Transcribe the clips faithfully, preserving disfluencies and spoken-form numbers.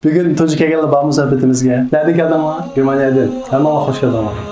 بۈگۈن تۇنجى كەلگەنلەر بارمۇ سۆھبىتىمىزگە؟ نەدىن كەلدىڭلار؟ گېرمانىيەدىن. ھەممىڭلار خوش كەلدىڭلار.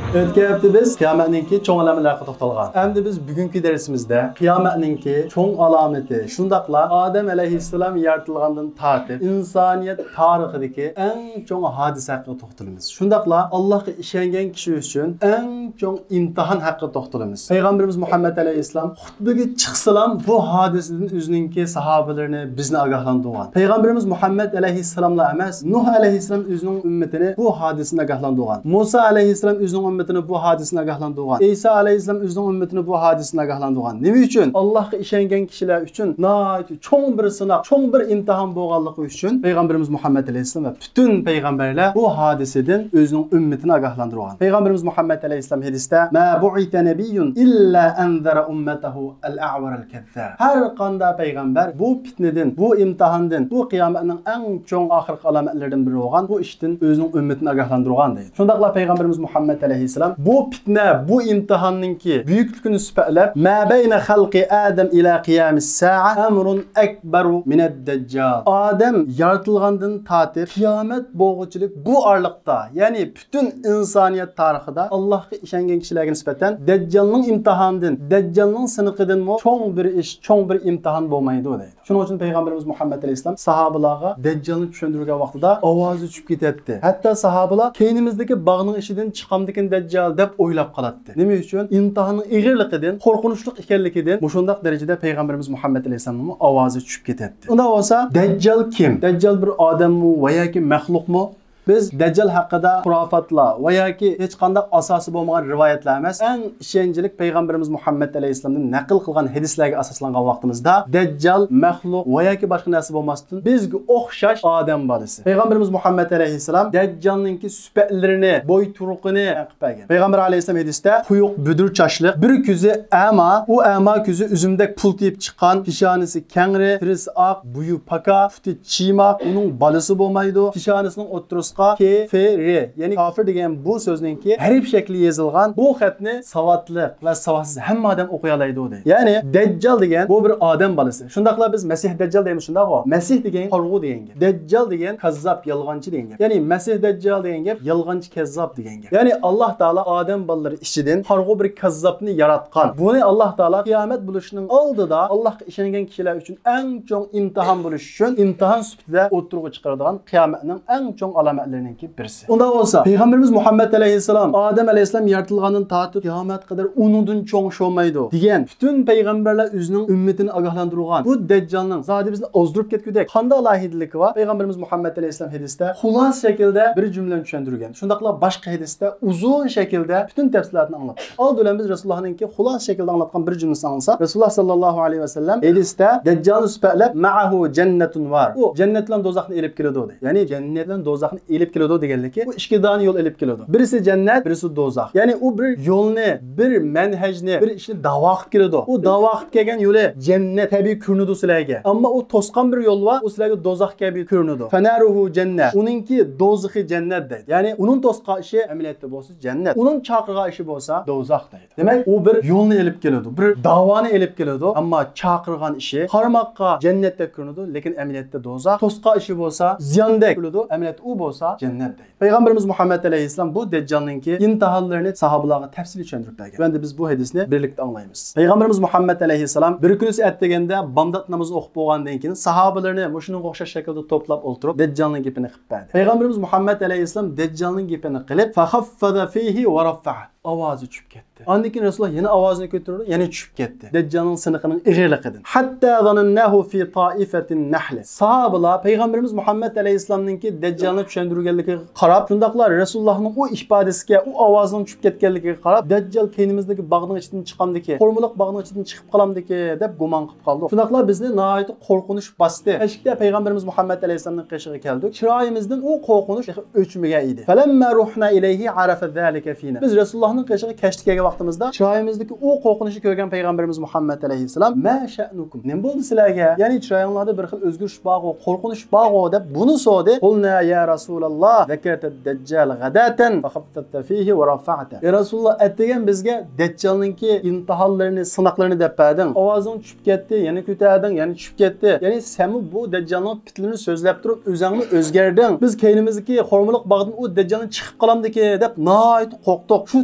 ئۆتكەن ھەپتە بىز قىيامەتنىڭكى چوڭ ئالامەتلىرى ھەققىدە توختالغان. ئەمدى بىز بۈگۈنكى دەرسىمىزدە قىيامەتنىڭكى چوڭ ئالامىتى، شۇنداقلا ئادەم ئەلەيھىسسالام يارىتىلغاندىن تارتىپ ئىنسانىيەت تارىخىدىكى ئەڭ چوڭ ھادىسە ھەققىدە توختىلىمىز. شۇنداقلا ئاللاھقا ئىشەنگەن كىشى ئۈچۈن ئەڭ چوڭ ئىمتىھان ھەققىدە توختىلىمىز. پەيغەمبىرىمىز مۇھەممەد ئەلەيھىسسالام خۇتبىگە چىقسىلام، بۇ ھادىسىدىن ئۆزىنىڭكى ساھابىلىرىنى، بىزنى ئاگاھلاندۇرغان. پەيغەمبىرىمىز مۇھەممەد ئەلەيھىسسالاملا ئەمەس، نۇھ ئەلەيھىسسالام ئۆزىنىڭ ئۈممىتىنى بۇ ھادىسىدىن ئاگاھلاندۇرغان. مۇسا ئەلەيھىسسالام ئۆزىنىڭ ئۈممىتىنى بۇ ھادىسىدىن ئاگاھلاندۇرغان. ئەيسا ئەلەيھىسسالام ئۆزىنىڭ ئۈممىتىنى بۇ ھادىسىدىن ئاگاھلاندۇرغان. نېمە ئۈچۈن؟ ئاللاھقا ئىشەنگەن كىشىلەر ئۈچۈن ناھايىتى چوڭ بىر سىناق، چوڭ بىر ئىمتىھان بولغانلىقى ئۈچۈن پەيغەمبىرىمىز مۇھەممەد ئەلەيھىسسالام ۋە پۈتۈن پەيغەمبەرلەر بۇ ھادىسىدىن ئۆزىنىڭ ئۈممىتىنى ئاگاھلاندۇرغان. پەيغەمبىرىمىز مۇھەممەد ئەلەيھىسسالام ھەدىستە، ما بعث نبي إلا أنذر أمته الأعور الكذاب. ھەر قانداق پەيغەمبەر بۇ پىتنىدىن، بۇ ئىمتىھاندىن، بۇ قىيامەتنىڭ ئەڭ چوڭ ئاخىرقى ئالامەتلىرىدىن بىرى بولغان بۇ ئىشتىن ئۆزىنىڭ ئۈممىتىنى ئاگاھلاندۇرغان دەيدۇ. شۇنداقلا پەيغەمبىرىمىز مۇھەممەد ئەلەيھىسسالام بۇ پىتنە، بۇ ئىمتىھاننىڭكى بۈيۈكلۈكىنى سۈپەتلەپ، ما بين خلق آدم إلى قيام الساعة أمر أكبر من الدجال. ئادەم يارىتىلغاندىن تارتىپ قىيامەت بولغۇچىلىك بۇ ئارىلىقتا، يەنى پۈتۈن ئىنسانىيەت تارىخىدا ئاللاھقا ئىشەنگەن كىشىلەرگە نىسبەتەن دەججالنىڭ ئىمتىھانىدىن، دەججالنىڭ سىنىقىدىنمۇ چوڭ بىر ئىش، چوڭ بىر ئىمتىھان بولمايدۇ دەيدۇ. شۇنىڭ ئۈچۈن پەيغەمبىرىمىز مۇھەممەد ئەلەيھىسسالام ساھابىلارغا دەججالنى چۈشەندۈرگەن ۋاقتىدا ئاۋازى چۈشۈپ كېتەتتى. ھەتتا ساھابىلار كەينىمىزدىكى باغنىڭ ئىچىدىن چىقامدىكىن دەججال دەپ ئويلاپ قالاتتى. نېمە ئۈچۈن؟ ئىمتىھاننىڭ ئېغىرلىقىدىن، قورقۇنچلۇق ئىكەنلىكىدىن مۇشۇنداق دەرىجىدە پەيغەمبىرىمىز مۇھەممەد ئەلەيھىسسالامنىڭمۇ ئاۋازى چۈشۈپ كېتەتتى. ئۇنداق بولسا، دەججال كىم؟ دەججال بىر ئادەممۇ ۋە ياكى مەخلۇقمۇ؟ بىز دەججال ھەققىدە خۇراپاتلار ۋە ياكى ھېچقانداق ئاساسى بولمىغان رىۋايەتلەر ئەمەس، ئەڭ ئىشەنچلىك پەيغەمبىرىمىز مۇھەممەد ئەلەيھىسسالامدىن نەقىل قىلغان ھەدىسلەرگە ئاساسلانغان ۋاقتىمىزدا، دەججال مەخلۇق ۋە ياكى باشقا نەرسە بولماستىن، بىزگە ئوخشاش ئادەم بالىسى. پەيغەمبىرىمىز مۇھەممەد ئەلەيھىسسالام دەججالنىڭكى سۈپەتلىرىنى، بوي تۇرقىنى بەيان قىلىپ بەرگەن. پەيغەمبەر ئەلەيھىسسالام ھەدىستە، قويۇق بۈدۈر چاچلىق، بىر كۆزى ئەما، ئۇ ئەما كۆزى ئۈزۈمدەك پۇلتىيىپ چىققان، پېشانىسى كەڭرى، تېرىسى ئاق، بويى پاكا، پۇتى چىماق، ئۇنىڭ بالىسى بولمايدۇ. پېشانىسىنىڭ ئوتتۇرىسىغا ك ف ر، يەنى كافىر دېگەن بۇ سۆزنىڭكى ھەرپ شەكلى يېزىلغان. بۇ خەتنى ساۋاتلىق ۋە ساۋاتسىز ھەممە ئادەم ئوقۇيالايدۇ دەيدۇ. يەنى دەججال دېگەن بۇ بىر ئادەم بالىسى. شۇنداقلا بىز مەسىھ دەججال دەيمىز، شۇنداقغۇ؟ مەسىھ دېگەن قارىغۇ دېگەن گەپ. دەججال دېگەن كاززاپ، يالغانچى دېگەن گەپ. يەنى مەسىھ دەججال دېگەن گەپ يالغانچى، كاززاپ دېگەن گەپ. يەنى ئاللاھ تائالا ئادەم بالىلىرى ئىچىدىن قارىغۇ بىر كاززاپنى ياراتقان. بۇنى ئاللاھ تائالا قىيامەت بولۇشنىڭ ئالدىدا ئاللاھقا ئىشەنگەن كىشىلەر ئۈچۈن ئەڭ چوڭ ئىمتىھان بولۇش ئۈچۈن ئىمتىھان سۈپىتىدە ئوتتۇرىغا چىقىرىدىغان قىيامەتنىڭ ئەڭ چوڭ ئالامەتلىرىنىڭكى بىرسى. ئۇنداق بولسا، پەيغەمبىرىمىز مۇھەممەد ئەلەيھىسسالام ئادەم ئەلەيھىسسالام يارىتىلغاندىن تارتىپ قىيامەت قەدەر ئۇنىڭدىن چوڭ ئىش بولمايدۇ دېگەن، پۈتۈن پەيغەمبەرلەر ئۆزىنىڭ ئۈممىتىنى ئاگاھلاندۇرغان بۇ دەججالنىڭ زادى بىزنى ئازدۇرۇپ كەتكۈدەك قانداق ئالاھىدىلىكى بار؟ پەيغەمبىرىمىز مۇھەممەد ئەلەيھىسسالام ھەدىستە خۇلاسە شەكىلدە بىر جۈملىنى چۈشەندۈرگەن. شۇنداقلا باشقا ھەدىستە ئۇزۇن شەكىلدە پۈتۈن تەپسىلاتنى ئاڭلاتقان. ئالدى بىلەن بىز رەسۇلۇللاھنىڭكى خۇلاسە شەكىلدە ئاڭلاتقان بىر جۈملىسىنى ئاڭلىساق، رەسۇلۇللاھ ساللاللاھۇ ئەلەيھى ۋەسەللەم ھەدىستە دەججالنى سۈپەتلەپ، مەئەھۇ جەننەتۇن ۋار. ئۇ جەننەت بىلەن دوزاخنى ئېلىپ كېلىدۇ دەيدۇ. يەنى جەننەت بىلەن دوزاخنى ئېلىپ كېلىدۇ دېگەنلىكى، ئۇ ئىككى دانە يول ئېلىپ كېلىدۇ. بىرسى جەننەت، بىرسى دوزاخ. يەنى ئۇ بىر يولنى، بىر مەنھەجنى، بىر ئىشنى داۋا قىلىپ كېلىدۇ. ئۇ داۋا قىلىپ كەلگەن يولى جەننەت تەبىئىي كۆرۈنىدۇ سىلەرگە. ئەمما ئۇ توسقان بىر يول بار، ئۇ سىلەرگە دوزاخ كەبى كۆرۈنىدۇ. فناره جنة، ئۇنىڭكى دوزىخى جەننەت دەيدۇ. يەنى ئۇنىڭ توسقان ئىشى ئەمەلىيەتتە بولسا جەننەت. ئۇنىڭ چاقىرغان ئىشى بولسا دوزاخ دەيدۇ. دېمەك، ئۇ بىر يولنى ئېلىپ كېلىدۇ، بىر داۋانى ئېلىپ كېلىدۇ. ئەمما چاقىرغان ئىشى قارىماققا جەننەتتەك كۆرۈنىدۇ، لېكىن ئەمەلىيەتتە دوزاخ. توسقان ئىشى بولسا زىياندەك كۆرۈنىدۇ، ئەمەلىيەتتە ئۇ بولسا جەننەت دەيدۇ. پەيغەمبىرىمىز مۇھەممەد ئەلەيھىسسالام بۇ دەججالنىڭكى ئىمتىھانلىرىنى ساھابىلارغا تەپسىلىي چۈشەندۈرۈپ بەرگەن. ئەمدى بىز بۇ ھەدىسنى بىرلىكتە ئاڭلايمىز. پەيغەمبىرىمىز مۇھەممەد ئەلەيھىسسالام بىر كۈنىسى ئەتىگەندە بامدات نامىزىنى ئوقۇپ بولغاندىن كېيىن، ساھابىلىرىنى مۇشۇنىڭغا ئوخشاش شەكىلدە توپلاپ ئولتۇرۇپ، دەججالنىڭ گېپىنى قىلىپ بەردى. پەيغەمبىرىمىز مۇھەممەد ئەلەيھىسسالام دەججالنىڭ گېپىنى قىلىپ، فخفض فيه ورفعه، ئاۋازى چۈشۈپ كەتتى. ئاندىن كېيىن رەسۇلۇللا يەنە ئاۋازىنى كۆتۈرۈپ، يەنە چۈشۈپ كەتتى. دەججالنىڭ سىنىقىنىڭ ئېغىرلىقىدىن. حتى ظنناه في طائفة النحل. ساھابىلار پەيغەمبىرىمىز مۇھەممەد ئەلەيھىسسالامنىڭكى دەججالنى چۈشەندۈرگەنلىكىگە قاراپ، شۇنداقلا رەسۇلۇللانىڭ ئۇ ئىپادىسىگە، ئۇ ئاۋازىنىڭ چۈشۈپ كەتكەنلىكىگە قاراپ، دەججال كەينىمىزدىكى باغنىڭ ئىچىدىن چىقامدىكى، قورۇمىلىق باغنىڭ ئىچىدىن چىقىپ قالامدىكى دەپ گۇمان قىلىپ قالدۇق. شۇنداقلا بىزنى ناھايىتى قورقۇنچ باستى. ئەشىكتە پەيغەمبىرىمىز مۇھەممەد ئەلەيھىسسالامنىڭ قېشىغا كەلدۇك. چىرايىمىزدىن ئۇ قورقۇنچ تېخى ئۆچمىگەن ئىدى. فلما رحنا إليه عرف ذلك فينا. بىز رەسۇلۇللانى قېشىغا كەچتە كەلگەن ۋاقتىمىزدا چىرايىمىزدىكى ئۇ قورقۇنچنى كۆرگەن پەيغەمبىرىمىز مۇھەممەد ئەلەيھىسسالام، ما شەئنۇكۇم، نېمە بولدى سىلەرگە؟ يەنى چىرايىڭلاردا بىر خىل ئۆزگىرىش بارغۇ، قورقۇنچ بارغۇ دەپ بۇنى سورىدى. قۇلنا يا رەسۇلاللا، زەكەرتەد دەججال غەداتەن فەخەففەتتە فىھى ۋە رەفەئتە. ئەي رەسۇلاللا، ئەتىگەن بىزگە دەججالنىڭكى ئىمتىھانلىرىنى، سىناقلىرىنى دەپ بەردىڭ. ئاۋازىڭ چۈشۈپ كەتتى، يەنە كۆتەردىڭ، يەنە چۈشۈپ كەتتى. يەنى سەنمۇ بۇ دەججالنىڭ پىتنىلىرىنى سۆزلەپ تۇرۇپ ئۆزۈڭمۇ ئۆزگەردىڭ. بىز كەينىمىزدىكى خورمىلىق باغدىن ئۇ دەججالنى چىقىپ قالامدىكىن دەپ ناھايىتى قورقتۇق. شۇ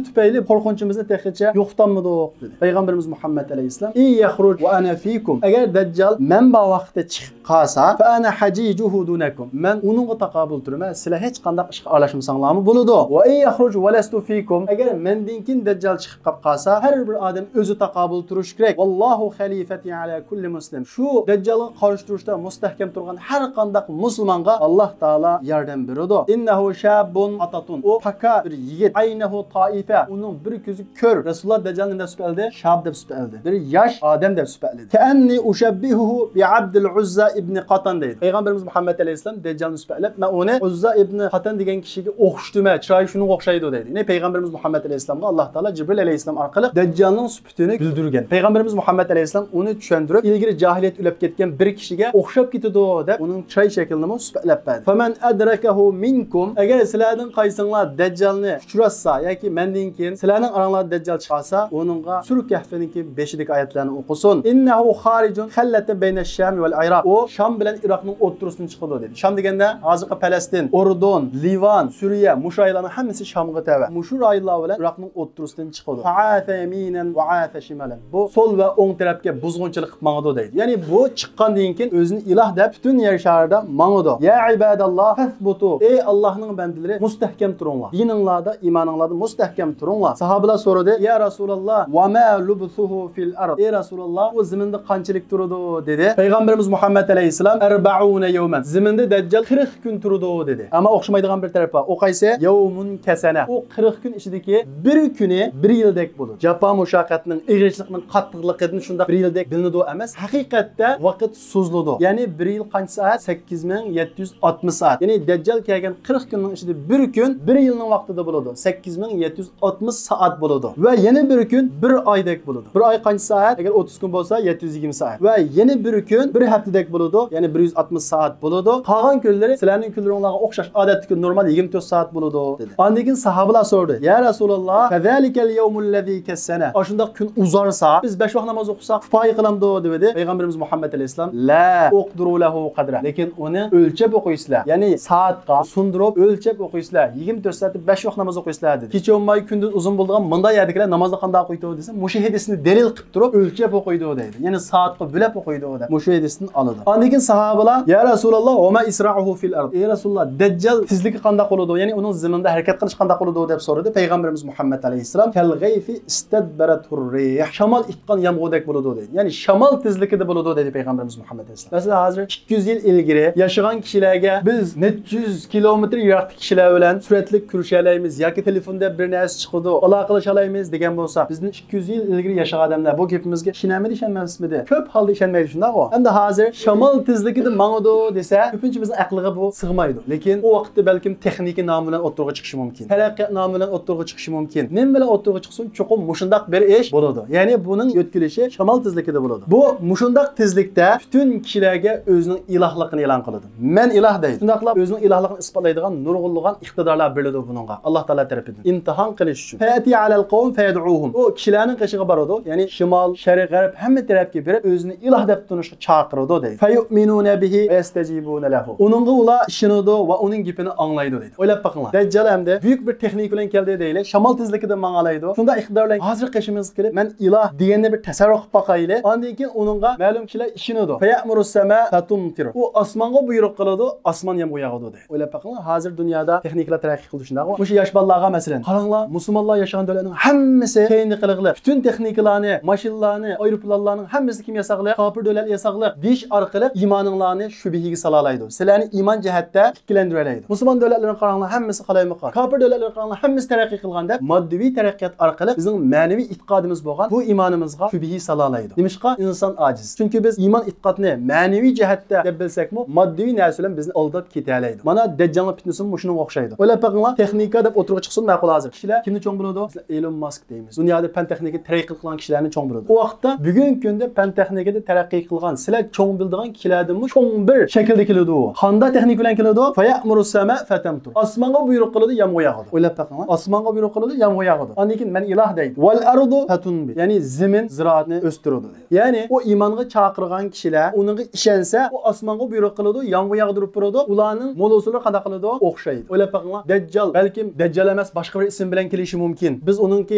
تۈپەيلى قورقۇنچىمىزنى تېخىچە يوقىتالمىدۇق، دېدى. پەيغەمبىرىمىز مۇھەممەد ئەلەيھىسسالام، ئىن يەخرۇج ۋە ئەنە فىكۇم، ئەگەر دەججال مەن بار ۋاقىتتا چىقىپ قالسا، فە ئەنە ھەجىجۇھۇ دۇنەكۇم، مەن ئۇنىڭغا تاقابىل تۇرىمەن، سىلەر ھېچقانداق ئىشقا ئارىلاشمىساڭلارمۇ بولىدۇ. ۋە ئىن يەخرۇج ۋە لەستۇ فىكۇم، ئەگەر مەندىن كېيىن دەججال چىقىپ قاپ قالسا، ھەر بىر ئادەم ئۆزى تاقابىل تۇرۇشى كېرەك. ۋاللاھۇ خەلىفەتى ئەلا كۇللى مۇسلىم. شۇ دەججالغا قارشى تۇرۇشتا مۇستەھكەم تۇرغان ھەر قانداق مۇسۇلمانغا ئاللاھ تائالا ياردەم بېرىدۇ. ئىننەھۇ شاببۇن قاتاتۇن. ئۇ پاكا بىر يىگىت. ئەينەھۇ تائىفە. ئۇنىڭ بىر كۆزى كۆر. رەسۇلۇللاھ دەججالنى نېمە دەپ سۈپەتلىدى؟ شاب دەپ سۈپەتلىدى. بىر ياش ئادەم دەپ سۈپەتلىدى. كەئەننى ئۇشەببىھۇھۇ بىئابدىل ئۇززا ئىبنى قاتان دەيدۇ. پەيغەمبىرىمىز مۇھەممەد ئەلەيھىسسالام دەججالنى سۈپەتلەپ، مەن ئۇنى ئۇززا ئىبنى قاتان دېگەن كىشىگە ئوخشىتىمەن، چىرايى شۇنىڭغا ئوخشايدۇ دەيدۇ. يەنى پەيغەمبىرىمىز مۇھەممەد ئەلەيھىسسالامغا ئاللاھ تائالا جىبرىل ئەلەيھىسسالام ئارقىلىق دەججالنىڭ سۈپىتىنى بىلدۈرگەن. پەيغەمبىرىمىز مۇھەممەد ئەلەيھىسسالام ئۇنى چۈشەندۈرۈپ، ئىلگىرى جاھىلىيەتتە ئۆلۈپ كەتكەن بىر كىشىگە ئوخشاپ كېتىدۇ دەپ ئۇنىڭ چىراي شەكلىنىمۇ سۈپەتلەپ بەردى. فەمەن ئەدرەكەھۇ مىنكۇم، ئەگەر سىلەردىن قايسىڭلار دەججالنى ئۇچراتسا ياكى مەندىن كېيىن سىلەرنىڭ ئاراڭلاردا دەججال چىقارسا، ئۇنىڭغا سۈرە كەھفىنىڭكى بېشىدىكى ئايەتلەرنى ئوقۇسۇن. ئىننەھۇ خارىجۇن خەللەتە بەينە شام ۋەل ئىراق. ئۇ شام بىلەن ئىراقنىڭ ئوتتۇرىسىدىن چىقىدۇ دېدى. شام دېگەندە ھازىرقى پەلەستىن، ئۇردۇن، لىۋان، سۈرىيە، مۇشۇ رايونلارنىڭ ھەممىسى شامغا تەۋە. مۇشۇ رايونلار بىلەن ئىراقنىڭ ئوتتۇرىسىدىن چىقىدۇ. فەئاسە يەمىنەن ۋە ئاسە شىمالەن. بۇ سول ۋە ئوڭ تەرەپكە بۇزغۇنچىلىق قىلىپ ماڭىدۇ دەيدۇ. يەنى بۇ چىققاندىن كېيىن ئۆزىنى ئىلاھ دەپ پۈتۈن يەر شارىدا ماڭىدۇ. يا ئىباداللاھ فەسبۇتۇ. ئەي ئاللاھنىڭ بەندىلىرى، مۇستەھكەم تۇرۇڭلار. دىنىڭلاردا، ئىمانىڭلاردا مۇستەھكەم تۇرۇڭلار. ساھابىلار سورىدى، يا رەسۇلاللاھ، ۋە ما لۇبسۇھۇ فىل ئەرد. ئەي رەسۇلاللاھ، ئۇ زېمىندا قانچىلىك تۇرىدۇ؟ دېدى. پەيغەمبىرىمىز مۇھەممەد ئەلەيھىسسالام، ئەربەئۇنە يەۋمەن. زېمىندا دەججال قىرىق كۈن تۇرىدۇ دېدى. ئەمما ئوخشىمايدىغان بىر تەرىپى بار. ئۇ قايسى؟ يەۋمۇن كەسەنە. ئۇ قىرىق كۈن ئىچىدىكى بىر كۈنى بىر يىلدەك بولىدۇ. جاپا مۇشەققەتنىڭ، ئېغىرچىلىقنىڭ قاتتىقلىقىدىن شۇنداق بىر يىلدەك بىلىنىدۇ ئەمەس. ھەقىقەتتە ۋاقىت سوزۇلىدۇ. يەنى بىر يىل قانچە سائەت؟ سەككىز مىڭ يەتتە يۈز ئاتمىش سائەت. يەنى دەججال كەلگەن قىرىق كۈننىڭ ئىچىدە بىر كۈن بىر يىلنىڭ ۋاقتىدا بولىدۇ. سەككىز مىڭ يەتتە يۈز ئاتمىش سائەت بولىدۇ. ۋە يەنە بىر كۈن بىر ئايدەك بولىدۇ. بىر ئاي قانچە سائەت؟ ئەگەر ئوتتۇز كۈن بولسا، يەتتە يۈز يىگىرمە سائەت. ۋە يەنە بىر كۈن بىر ھەپتىدەك بولىدۇ، يەنى بىر يۈز ئاتمىش سائەت بولىدۇ. قالغان كۈنلىرى سىلەرنىڭ كۈنلىرىڭلارغا ئوخشاش ئادەتتىكى نورمال يىگىرمە تۆت سائەت بولىدۇ، دېدى. ئاندىن كېيىن ساھابىلار سورىدى، يا رەسۇلاللاھ، فەزالىكەل يەۋمۇللەزى كەسسەنە. ئاشۇنداق كۈن ئۇزارسا، بىز بەش ۋاق ناماز ئوقۇساق، كۇپايە قىلامدۇ؟ دېدى. پەيغەمبىرىمىز مۇھەممەد ئەلەيھىسسالام، لا ئۇقدۇرۇ لەھۇ قەدرە. لېكىن ئۇنى ئۆلچەپ ئوقۇيسىلەر. يەنى سائەتقە سۇندۇرۇپ ئۆلچەپ ئوقۇيسىلەر. يىگىرمە تۆت سائەتتە بەش ۋاق ناماز ئوقۇيسىلەر، دېدى. كېچە بولماي كۈندۈز ئۇزۇن بولىدىغان مۇنداق يەردىكىلەر نامازنى قانداق ئوقۇيدۇ دېسە، مۇشۇ ھەدىسنى دەلىل قىلىپ تۇرۇپ ئۆلچەپ ئوقۇيدۇ دەيدۇ. يەنى سائەتقا بۆلەپ ئوقۇيدۇ دەپ مۇشۇ ھەدىستىن ئالىدۇ. ئاندىن كېيىن ساھابىلار، يا رەسۇلاللاھ، ۋە ما ئىسرائۇھۇ فىل ئەرد. ئەي رەسۇلاللاھ، دەججال تېزلىكى قانداق بولىدۇ؟ يەنى ئۇنىڭ زېمىندا ھەرىكەت قىلىشى قانداق بولىدۇ؟ دەپ سورىدى. پەيغەمبىرىمىز مۇھەممەد ئەلەيھىسسالام، كەل غەيسى ئىستەدبەرەتھۇر رىھ. شامال ئىتقان يامغۇردەك بولىدۇ دەيدۇ. يەنى شامال تېزلىكىدە بولىدۇ دەيدۇ پەيغەمبىرىمىز مۇھەممەد ئەلەيھىسسالام. مەسىلەن، ھازىر ئىككى يۈز يىل ئىلگىرى ياشىغان كىشىلەرگە بىز نەچچە يۈز كىلومېتىر يىراقتىكى كىشىلەر بىلەن سۈرەتلىك كۆرۈشەلەيمىز ياكى تېلېفوندا بىر نەرسە چىقىدۇ، ئالاقىلىشالايمىز دېگەن بولسا، بىزدىن ئىككى يۈز يىل ئىلگىرى ياشىغان ئادەملەر بۇ گېپىمىزگە ئىشىنەمىدى، ئىشەنمەسمىدى؟ كۆپ ھالدا ئىشەنمەيدۇ، شۇنداقغۇ؟ ئەمدى ھازىر شامال تېزلىكىدە ماڭىدۇ دېسە، كۆپىنچە بىزنىڭ ئەقلىگە بۇ سىغمايدۇ. لېكىن ئۇ ۋاقىتتا بەلكىم تېخنىكا نامى بىلەن ئوتتۇرىغا چىقىشى مۇمكىن. تەرەققىيات نامى بىلەن ئوتتۇرىغا چىقىشى مۇمكىن. نېمە بىلەن ئوتتۇرىغا چىقسۇن، چوقۇم مۇشۇنداق بىر ئىش بولىدۇ. يەنى بۇنىڭ يۆتكىلىشى شامال تېزلىكىدە بولىدۇ. بۇ مۇشۇنداق تېزلىكتە پۈتۈن كىشىلەرگە ئۆزىنىڭ ئىلاھلىقىنى ئېلان قىلىدۇ. مەن ئىلاھ دەيدۇ. شۇنداقلا ئۆزىنىڭ ئىلاھلىقىنى ئىسپاتلايدىغان نۇرغۇنلىغان ئىقتىدارلار بېرىلىدۇ بۇنىڭغا، ئاللاھ تائالا تەرىپىدىن ئىمتىھان قىلىش ئۈچۈن. فيأتي على القوم فيدعوهم. ئۇ كىشىلەرنىڭ قېشىغا بارىدۇ، يەنى شىمال، شەرق، غەرب ھەممە تەرەپكە بېرىپ ئۆزىنى ئىلاھ دەپ تونۇشقا چاقىرىدۇ دەيدۇ. فيؤمنون به ويستجيبون له. ئۇنىڭغا ئۇلار ئىشىنىدۇ ۋە ئۇنىڭ گېپىنى ئاڭلايدۇ دەيدۇ. ئويلاپ بېقىڭلار، دەججال ئەمدى بۈيۈك بىر تېخنىكا بىلەن كەلدى دەيلى، شامال تېزلىكىدە ماڭالايدۇ. شۇنداق ئىقتىدار بىلەن ھازىر قېشىمىزغا كېلىپ، مەن ئىلاھ دېگەننى بىر تەسەۋۋۇر قىلىپ باقايلى. ئاندىن كېيىن ئۇنىڭغا مەلۇم كىشىلەر ئىشىنىدۇ. فيأمر السماء فتمطر. ئۇ ئاسمانغا بۇيرۇق قىلىدۇ، ئاسمان يامغۇر ياغىدۇ دەيدۇ. ئويلاپ بېقىڭلار، ھازىر دۇنيادا تېخنىكىلار تەرەققىي قىلدى، شۇنداقمۇ؟ مۇشۇ ياش بالىلارغا مەسىلەن، قاراڭلار، مۇسۇلمانلار ياشىغان دۆلەتنىڭ ھەممىسى كەينىدە قېلىغلىق، پۈتۈن تېخنىكىلارنى، ماشىنىلارنى، ئايروپىلانلارنىڭ ھەممىسىنى كىم ياساغلىق؟ كاپىر دۆلەتلەر ياساغلىق دېيىش ئارقىلىق ئىمانىڭلارنى شۈبھىگە سالالايدۇ. سىلەرنى ئىمان جەھەتتە ئىككىلەندۈرەلەيدۇ. مۇسۇلمان دۆلەتلىرىنى قاراڭلار، ھەممىسى قالايمىقان. كاپىر دۆلەتلىرىنى قاراڭلار، ھەممىسى تەرەققىي قىلغان دەپ ماددىۋى تەرەققىيات ئارقىلىق بىزنىڭ مەنىۋى ئېتىقادىمىز بولغان بۇ ئىمانىمىزغا شۈبھە سالالايدۇ. نېمىشقا؟ ئىنسان ئاجىز. چۈنكى بىز ئىمان ئېتىقادنى مەنىۋى جەھەتتە دەپ بىلسەكمۇ، ماددىۋى نەرسە بىلەن بىزنى ئالداپ كېتەلەيدۇ. مانا دەججالنىڭ پىتنىسىمۇ مۇشۇنىڭغا ئوخشايدۇ. ئويلاپ بېقىڭلار، تېخنىكا دەپ ئوتتۇرىغا چىقسۇن ماقۇل ھازىر. كىشىلەر كىم چوڭ بولىدۇ؟ مەسىلەن، ئېلون ماسك دەيمىز. دۇنيادا پەن تېخنىكا تەرەققىي قىلغان كىشىلەرنى چوڭ بولىدۇ. ئۇ ۋاقىتتا بۈگۈنكى كۈندە پەن تېخنىكىدا تەرەققىي قىلغان، سىلەر چوڭ بىلىدىغان كىشىلەردىنمۇ چوڭ بىر شەكىلدە كېلىدۇ. قانداق تېخنىكا بىلەن كېلىدۇ؟ فيأمر السماء فتمطر. ئاسمانغا بۇيرۇق قىلىدۇ، يامغۇر ياغىدۇ. ئويلاپ بېقىڭلار. ئاسمانغا بۇيرۇق قىلىدۇ، يامغۇر ياغىدۇ. ئاندىن كېيىن مەن ئىلاھ دەيدۇ. والأرض فتنبت. يەنى زېمىن زىرائەتنى ئۆستۈرىدۇ. يەنى ئۇ ئىمانغا چاقىرغان كىشىلەر ئۇنىڭغا ئىشەنسە، ئۇ ئاسمانغا بۇيرۇق قىلىدۇ، يامغۇر ياغدۇرۇپ بېرىدۇ، ئۇلارنىڭ مول ھوسۇللىرى قانداق قىلىدۇ؟ ئوخشايدۇ. ئويلاپ بېقىڭلار، دەججال بەلكىم دەججال ئەمەس، باشقا بىر ئىسىم بىلەن كېلىشى مۇمكىن. بىز ئۇنىڭكى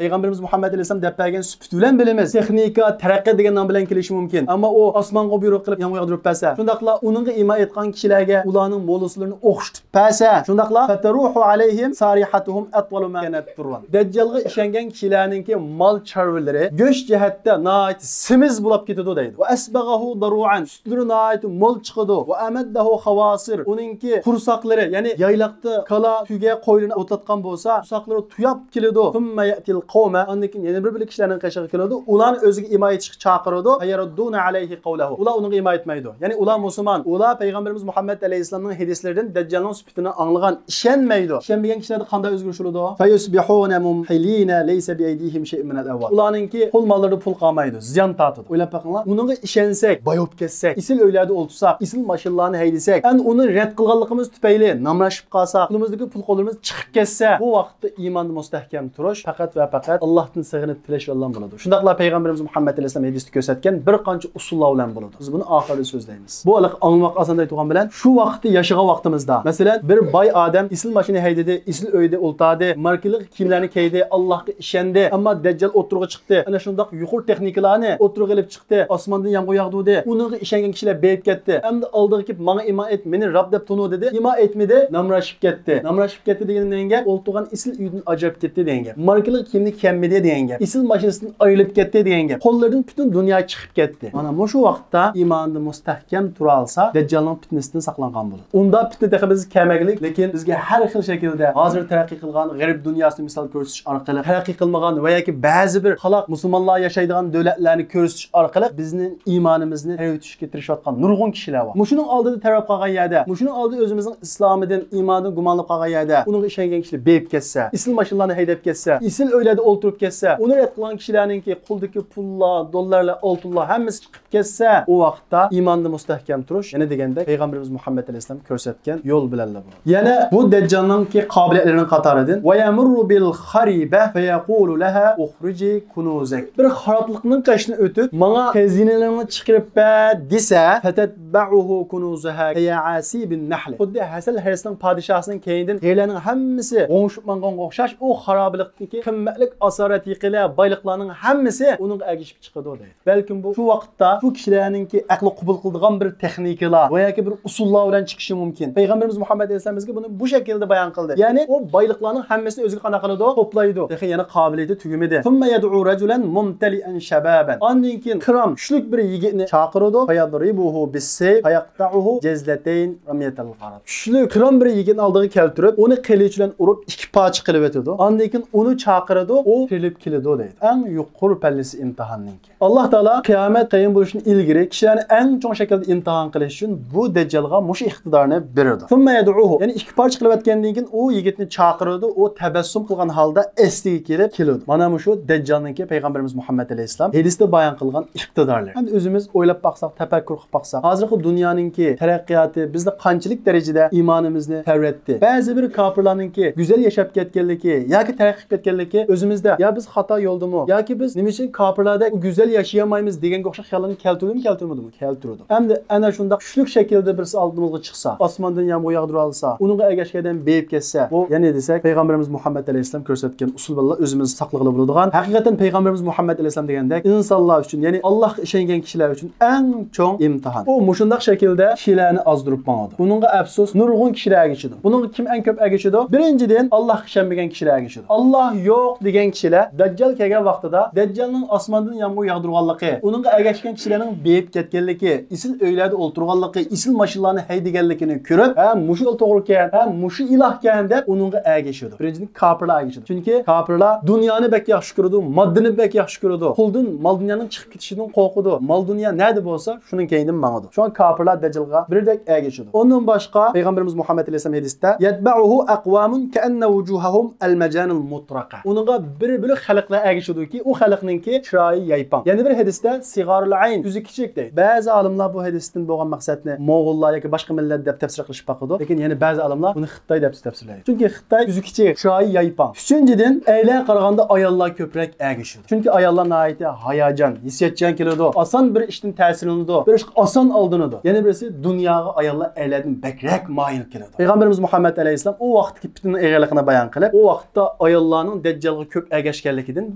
پەيغەمبىرىمىز مۇھەممەد ئەلەيھىسسالام دەپ بەرگەن سۈپىتى بىلەن بىلىمىز. تېخنىكا، تەرەققىيات دېگەن نام بىلەن كېلىشى مۇمكىن. ئەمما ئۇ ئاسمانغا بۇيرۇق قىلىپ يامغۇر ياغدۇرۇپ بەرسە، شۇنداقلا ئۇنىڭغا ئىمان ئېيتقان كىشىلەرگە ئۇلارنىڭ مول ھوسۇللىرىنى ئوخشىتىپ بەرسە، شۇنداقلا فتروح عليهم سارحتهم أطول ما كانت طرا. دەججالغا ئىشەنگەن كىشىلەرنىڭكى مال چارۋىلىرى گۆش جەھەتتە ناھايىتى سېمىز بولاپ كېتىدۇ دەيدۇ. وأسبغه ضروعا، سۈتلىرى ناھايىتى مول چىقىدۇ. وأمده خواصر، ئۇنىڭكى قورساقلىرى، يەنى يايلاقتا كالا، تۈگە، قويلىرىنى ئوتلاتقان بولسا، قورساقلىرى تۇياپ كېلىدۇ. ثم يأتي القوم، ئاندىن كېيىن يەنە بىر، بىر كىشىلەرنىڭ قېشىغا كېلىدۇ. ئۇلارنى ئۆزىگە ئىمان ئېيتىشقا چاقىرىدۇ. فيردون عليه قوله، ئۇلار ئۇنىڭغا ئىمان ئېيتمايدۇ. يەنى ئۇلار مۇسۇلمان، ئۇلار پەيغەمبىرىمىز مۇھەممەد ئەلەيھىسسالامنىڭ ھەدىسلىرىدىن دەججالنىڭ سۈپىتىنى ئاڭلىغان، ئىشەنمەيدۇ. ئىشەنمىگەن كىشىلەردە قانداق ئۆزگىرىش بولىدۇ؟ فيصبحون ممحلين ليس بأيديهم شيء من الأموال. ئۇلارنىڭكى قول ماللىرىدا پۇل قالمايدۇ، زىيان تارتىدۇ. ئويلاپ بېقىڭلار، ئۇنىڭغا ئىشەنسەك، باي بولۇپ كەتسەك، ئېسىل ئۆيلەردە ئولتۇرساق، ئېسىل ماشىنىلارنى ھەيدىسەك، ئەنە ئۇنى رەت قىلغانلىقىمىز تۈپەيلى نامراشلىق قالسا، قولىمىزدىكى پۇل قولىمىز چىقىپ كەتسە، بۇ ۋاقىتتا ئىماندا مۇستەھكەم تۇرۇش پەقەت ۋە پەقەت ئاللاھتىن سېغىنىپ تىلەش بىلەن بولىدۇ. شۇنداقلا پەيغەمبىرىمىز مۇھەممەد ئەلەيھىسسالام ھەدىستە كۆرسەتكەن بىر قانچە ئۇسۇللار بىلەن بولىدۇ. بىز بۇنى ئاخىرىدا سۆزلەيمىز. بۇ ھېلىقى ئاڭلىماق ئاسان دەيدىغان بىلەن، شۇ ۋاقىتتا ياشىغان ۋاقتىمىزدا، مەسىلەن، بىر باي ئادەم ئېسىل ماشىنا ھەيدىدى، ئېسىل ئۆيدە ئولتۇردى، ماركىلىق كىيىملەرنى كىيدى، ئاللاھقا ئىشەندى، ئەمما دەججال ئوتتۇرىغا چىقتى. ئەنە شۇنداق يۇقىرى تېخنىكىلارنى ئوتتۇرىغا ئېلىپ چىقتى، ئاسماندىن يامغۇر ياغدۇردى. ئۇنىڭغا ئىشەنگەن كىشىلەر بېيىپ كەتتى. ئەمدى ئالدىغا كېلىپ، ماڭا ئىمان ئېيت، مېنى رەب دەپ تونۇ دېدى. ئىمان ئېيتمىدى، نامراشلىق كەتتى. نامراشلىق كەتتى دېگىنىم دېگەن گەپ، ئولتۇرغان ئېسىل ئۆيدىن ئاجراپ كەتتى دېگەن گەپ. ماركىلىق كىيىمنى كىيەلمىدى دېگەن گەپ. ئېسىل ماشىنىسىدىن ئايرىلىپ كەتتى دېگەن گەپ. قوللىرىدىن پۈتۈن دۇنيا چىقىپ كەتتى. مانا مۇشۇ ۋاقىتتا ئىمانىدا مۇستەھكەم تۇرالسا، دەججالنىڭ پىتنىسىدىن ساقلانغان بولىدۇ. ئۇنداق پىتنە تېخى بىزگە كەلمەگلىك، لېكىن بىزگە ھەر خىل شەكىلدە ھازىر تەرەققىي قىلغان غەرب دۇنياسىنى مىسال كۆرسىتىش ئارقىلىق، تەرەققىي قىلمىغان ۋە ياكى بەزى بىر قالاق مۇسۇلمانلار ياشايدىغان دۆلەتلەرنى كۆرسىتىش ئارقىلىق بىزنىڭ ئىمانىمىزنى تەۋرىتىشكە تىرىشىۋاتقان نۇرغۇن كىشىلەر بار. مۇشۇنىڭ ئالدىدا تەۋرەپ قالغان يەردە، مۇشۇنىڭ ئالدىدا ئۆزىمىزنىڭ ئىسلامىدىن، ئىمانىدىن گۇمانلىنىپ قالغان يەردە، ئۇنىڭغا ئىشەنگەن كىشىلەر بېيىپ كەتسە، ئېسىل ماشىنىلارنى ھەيدەپ كەتسە، ئېسىل ئۆيلەردە ئولتۇرۇپ كەتسە، ئۇنى رەت قىلغان كىشىلەرنىڭكى قولىدىكى پۇللار، دوللارلار، ئالتۇنلار ھەممىسى چىقىپ كەتسە، ئۇ ۋاقىتتا ئىماندا مۇستەھكەم تۇرۇش، يەنە دېگەندەك، پەيغەمبىرىمىز مۇھەممەد ئەلەيھىسسالام كۆرسەتكەن يول بىلەنلا بولىدۇ. يەنە بۇ دەججالنىڭكى قابىلىيەتلىرىنىڭ قاتارىدىن، ويمر بالخريبة فيقول لها اخرجي كنوزك. بىر خارابلىقنىڭ قېشىدىن ئۆتۈپ، ماڭا خەزىنىلىرىڭنى چىقىرىپ بەر دېسە، فتتبعه كنوزها كيعاسيب النحل. خۇددى ھەسەل ھەرىسىنىڭ پادىشاھىنىڭ كەينىدىن غېرىلەرنىڭ ھەممىسى غوڭشىپ ماڭغانغا ئوخشاش، ئۇ خارابىلىقتىكى قىممەتلىك ئاسارەت يېقىلە بايلىقلارنىڭ ھەممىسى ئۇنىڭغا ئەگىشىپ چىقىدۇ دەيدۇ. بەلكىم بۇ شۇ ۋاقىتتا شۇ كىشىلەرنىڭكى ئەقلى قوبۇل قىلىدىغان بىر تېخنىكىلار ۋە ياكى بىر ئۇسۇللار بىلەن چىقىشى مۇمكىن. پەيغەمبىرىمىز مۇھەممەد ئەلەيھىسسالام بىزگە بۇنى بۇ شەكىلدە بايان قىلدى. يەنى ئۇ بايلىقلارنىڭ ھەممىسىنى ئۆزىگە قانداق قىلىدۇ؟ توپلايدۇ. تېخى يەنە قابىلىيىتى تۈگىمىدى. ثم يدعو رجلا ممتلئا شبابا. ئاندىن كېيىن كىرام، كۈچلۈك بىر يىگىتنى چاقىرىدۇ. فيضربه بالسيف فيقطعه جزلتين رمية الغرض. كۈچلۈك، كىرام بىر يىگىتنى ئالدىغا كەلتۈرۈپ، ئۇنى قىلىچ بىلەن ئۇرۇپ ئىككى پارچە قىلىۋېتىدۇ. ئاندىن كېيىن ئۇنى چاقىرىدۇ، ئۇ تىرىلىپ كېلىدۇ دەيدۇ. ئەڭ يۇقىرى پەللىسى ئىمتىھاننىڭكى. ئاللاھ تائالا قىيامەت قايىم بولۇشتىن ئىلگىرى كىشىلەرنى ئەڭ چوڭ شەكىلدە ئىمتىھان قىلىش ئۈچۈن بۇ دەججالغا مۇشۇ ئىقتىدارنى بېرىدۇ. ثم يدعوه، يەنى ئىككى پارچە قىلىۋەتكەندىن كېيىن ئۇ يىگىتنى چاقىرىدۇ، ئۇ تەبەسسۇم قىلغان ھالدا ئەسلىگە كېلىپ كېلىدۇ. مانا مۇشۇ دەججالنىڭكى پەيغەمبىرىمىز مۇھەممەد ئەلەيھىسسالام ھەدىستە بايان قىلغان ئىقتىدارلىرى. ئەمدى ئۆزىمىز ئويلاپ باقساق، تەپەككۇر قىلىپ باقساق، ھازىرقى دۇنيانىڭكى تەرەققىياتى بىزنى قانچىلىك دەرىجىدە ئىمانىمىزنى تەۋرەتتى؟ بەزى بىر كاپىرلارنىڭكى گۈزەل ياشاپ كەتكەنلىكى ياكى تەرەققىي قىلىپ كەتكەنلىكى ئۆزىمىزدە، يا بىز خاتا يولدىمۇ ياكى بىز نېمە ئۈچۈن كاپىرلاردەك گۈزەل ياشىيالمايمىز دېگەنگە ئوخشاش خىياللارنى كەلتۈردىمۇ، كەلتۈرمىدىمۇ؟ كەلتۈرىدۇ. ئەمدى ئەنە شۇنداق كۈچلۈك شەكىلدە بىرسى ئالدىمىزغا چىقسا، ئاسماندىن يامغۇر ياغدۇرالىسا، ئۇنىڭغا ئەگەشكەن ئادەم بېيىپ كەتسە، بۇ يەنە دېسەك، پەيغەمبىرىمىز مۇھەممەد ئەلەيھىسسالام كۆرسەتكەن ئۇسۇل بىلەن ئۆزىمىز ساقلىغىلى بولىدىغان. ھەقىقەتەن پەيغەمبىرىمىز مۇھەممەد ئەلەيھىسسالام دېگەندەك ئىنسانلار ئۈچۈن، يەنى ئاللاھقا ئىشەنگەن كىشىلەر ئۈچۈن ئەڭ چوڭ ئىمتىھان. ئۇ مۇشۇنداق شەكىلدە كىشىلەرنى ئازدۇرۇپ ماڭىدۇ. بۇنىڭغا ئەپسۇس، نۇرغۇن كىشىلەر ئەگىشىدۇ. بۇنىڭغا كىم ئەڭ كۆپ ئەگىشىدۇ؟ بىرىنچىدىن، ئاللاھقا ئىشەنمىگەن كىشىلەر ئەگىشىدۇ. ئاللاھ يوق دېگەن كىشىلەر دەججال كەلگەن ۋاقتىدا دەججالنىڭ ئاسماندىن يامغۇر ياغدۇرغانلىقى، ئۇنىڭغا ئەگەشكەن كىشىلەرنىڭ بېيىپ كەتكەنلىكى، ئېسىل ئۆيلەردە ئولتۇرغانلىقى، ئېسىل ماشىنىلارنى ھەيدىگەنلىكىنى كۆرۈپ، ھە، مۇشۇ يول توغرىكەن، ھە، مۇشۇ ئىلاھكەن دەپ ئۇنىڭغا ئەگىشىدۇ. بىرىنچىدىن، كاپىرلار ئەگىشىدۇ. چۈنكى كاپىرلار دۇنيانى بەك ياخشى كۆرىدۇ، ماددىنى بەك ياخشى كۆرىدۇ. قولدىن مال دۇنيانىڭ چىقىپ كېتىشىدىن قورقىدۇ. مال دۇنيا نەدە بولسا، شۇنىڭ كەينىدىن ماڭىدۇ. شۇڭا كاپىرلار دەججالغا بىردەك ئەگىشىدۇ. ئۇندىن باشقا، پەيغەمبىرىمىز مۇھەممەد ئەلەيھىسسالام ھەدىستە، يەتبەئۇھۇ ئەقۋامۇن كەئەننە ۋۇجۇھەھۇم ئەلمەجانىب. ئەھسەنىل مۇترەقە. ئۇنىڭغا بىر بۆلەك خەلقلەر ئەگىشىدۇكى، ئۇ خەلقنىڭكى چىرايى يايپاڭ. يەنە بىر ھەدىستە سىغارۇل ئەين، كۆزى كىچىك دەيدۇ. بەزى ئالىملار بۇ ھەدىستىن بولغان مەقسەتنى موڭغۇللار ياكى باشقا مىللەت دەپ تەپسىر قىلىشىپ باقىدۇ. لېكىن يەنە بەزى ئالىملار بۇنى خىتاي دەپ تەپسىرلەيدۇ. چۈنكى خىتاي كۆزى كىچىك، چىرايى يايپاڭ. ئۈچىنچىدىن، ئەرلەرگە قارىغاندا ئاياللار كۆپرەك ئەگىشىدۇ. چۈنكى ئاياللار ناھايىتى ھاياجان، ھېسسىياتچان كېلىدۇ، ئاسان بىر ئىشتىن تەسىرلىنىدۇ، بىر ئىشقا ئاسان ئالدىنىدۇ. يەنە بىرسى، دۇنياغا ئاياللار ئەرلەردىن بەكرەك مايىل كېلىدۇ. پەيغەمبىرىمىز مۇھەممەد ئەلەيھىسسالام ئۇ ۋاقىتتىكى پىتنىنىڭ ئېغىرلىقىنى بايان قىلىپ، ئۇ ۋاقىتتا ئاياللارنىڭ دەججالغا كۆپ ئەگەشكەنلىكىدىن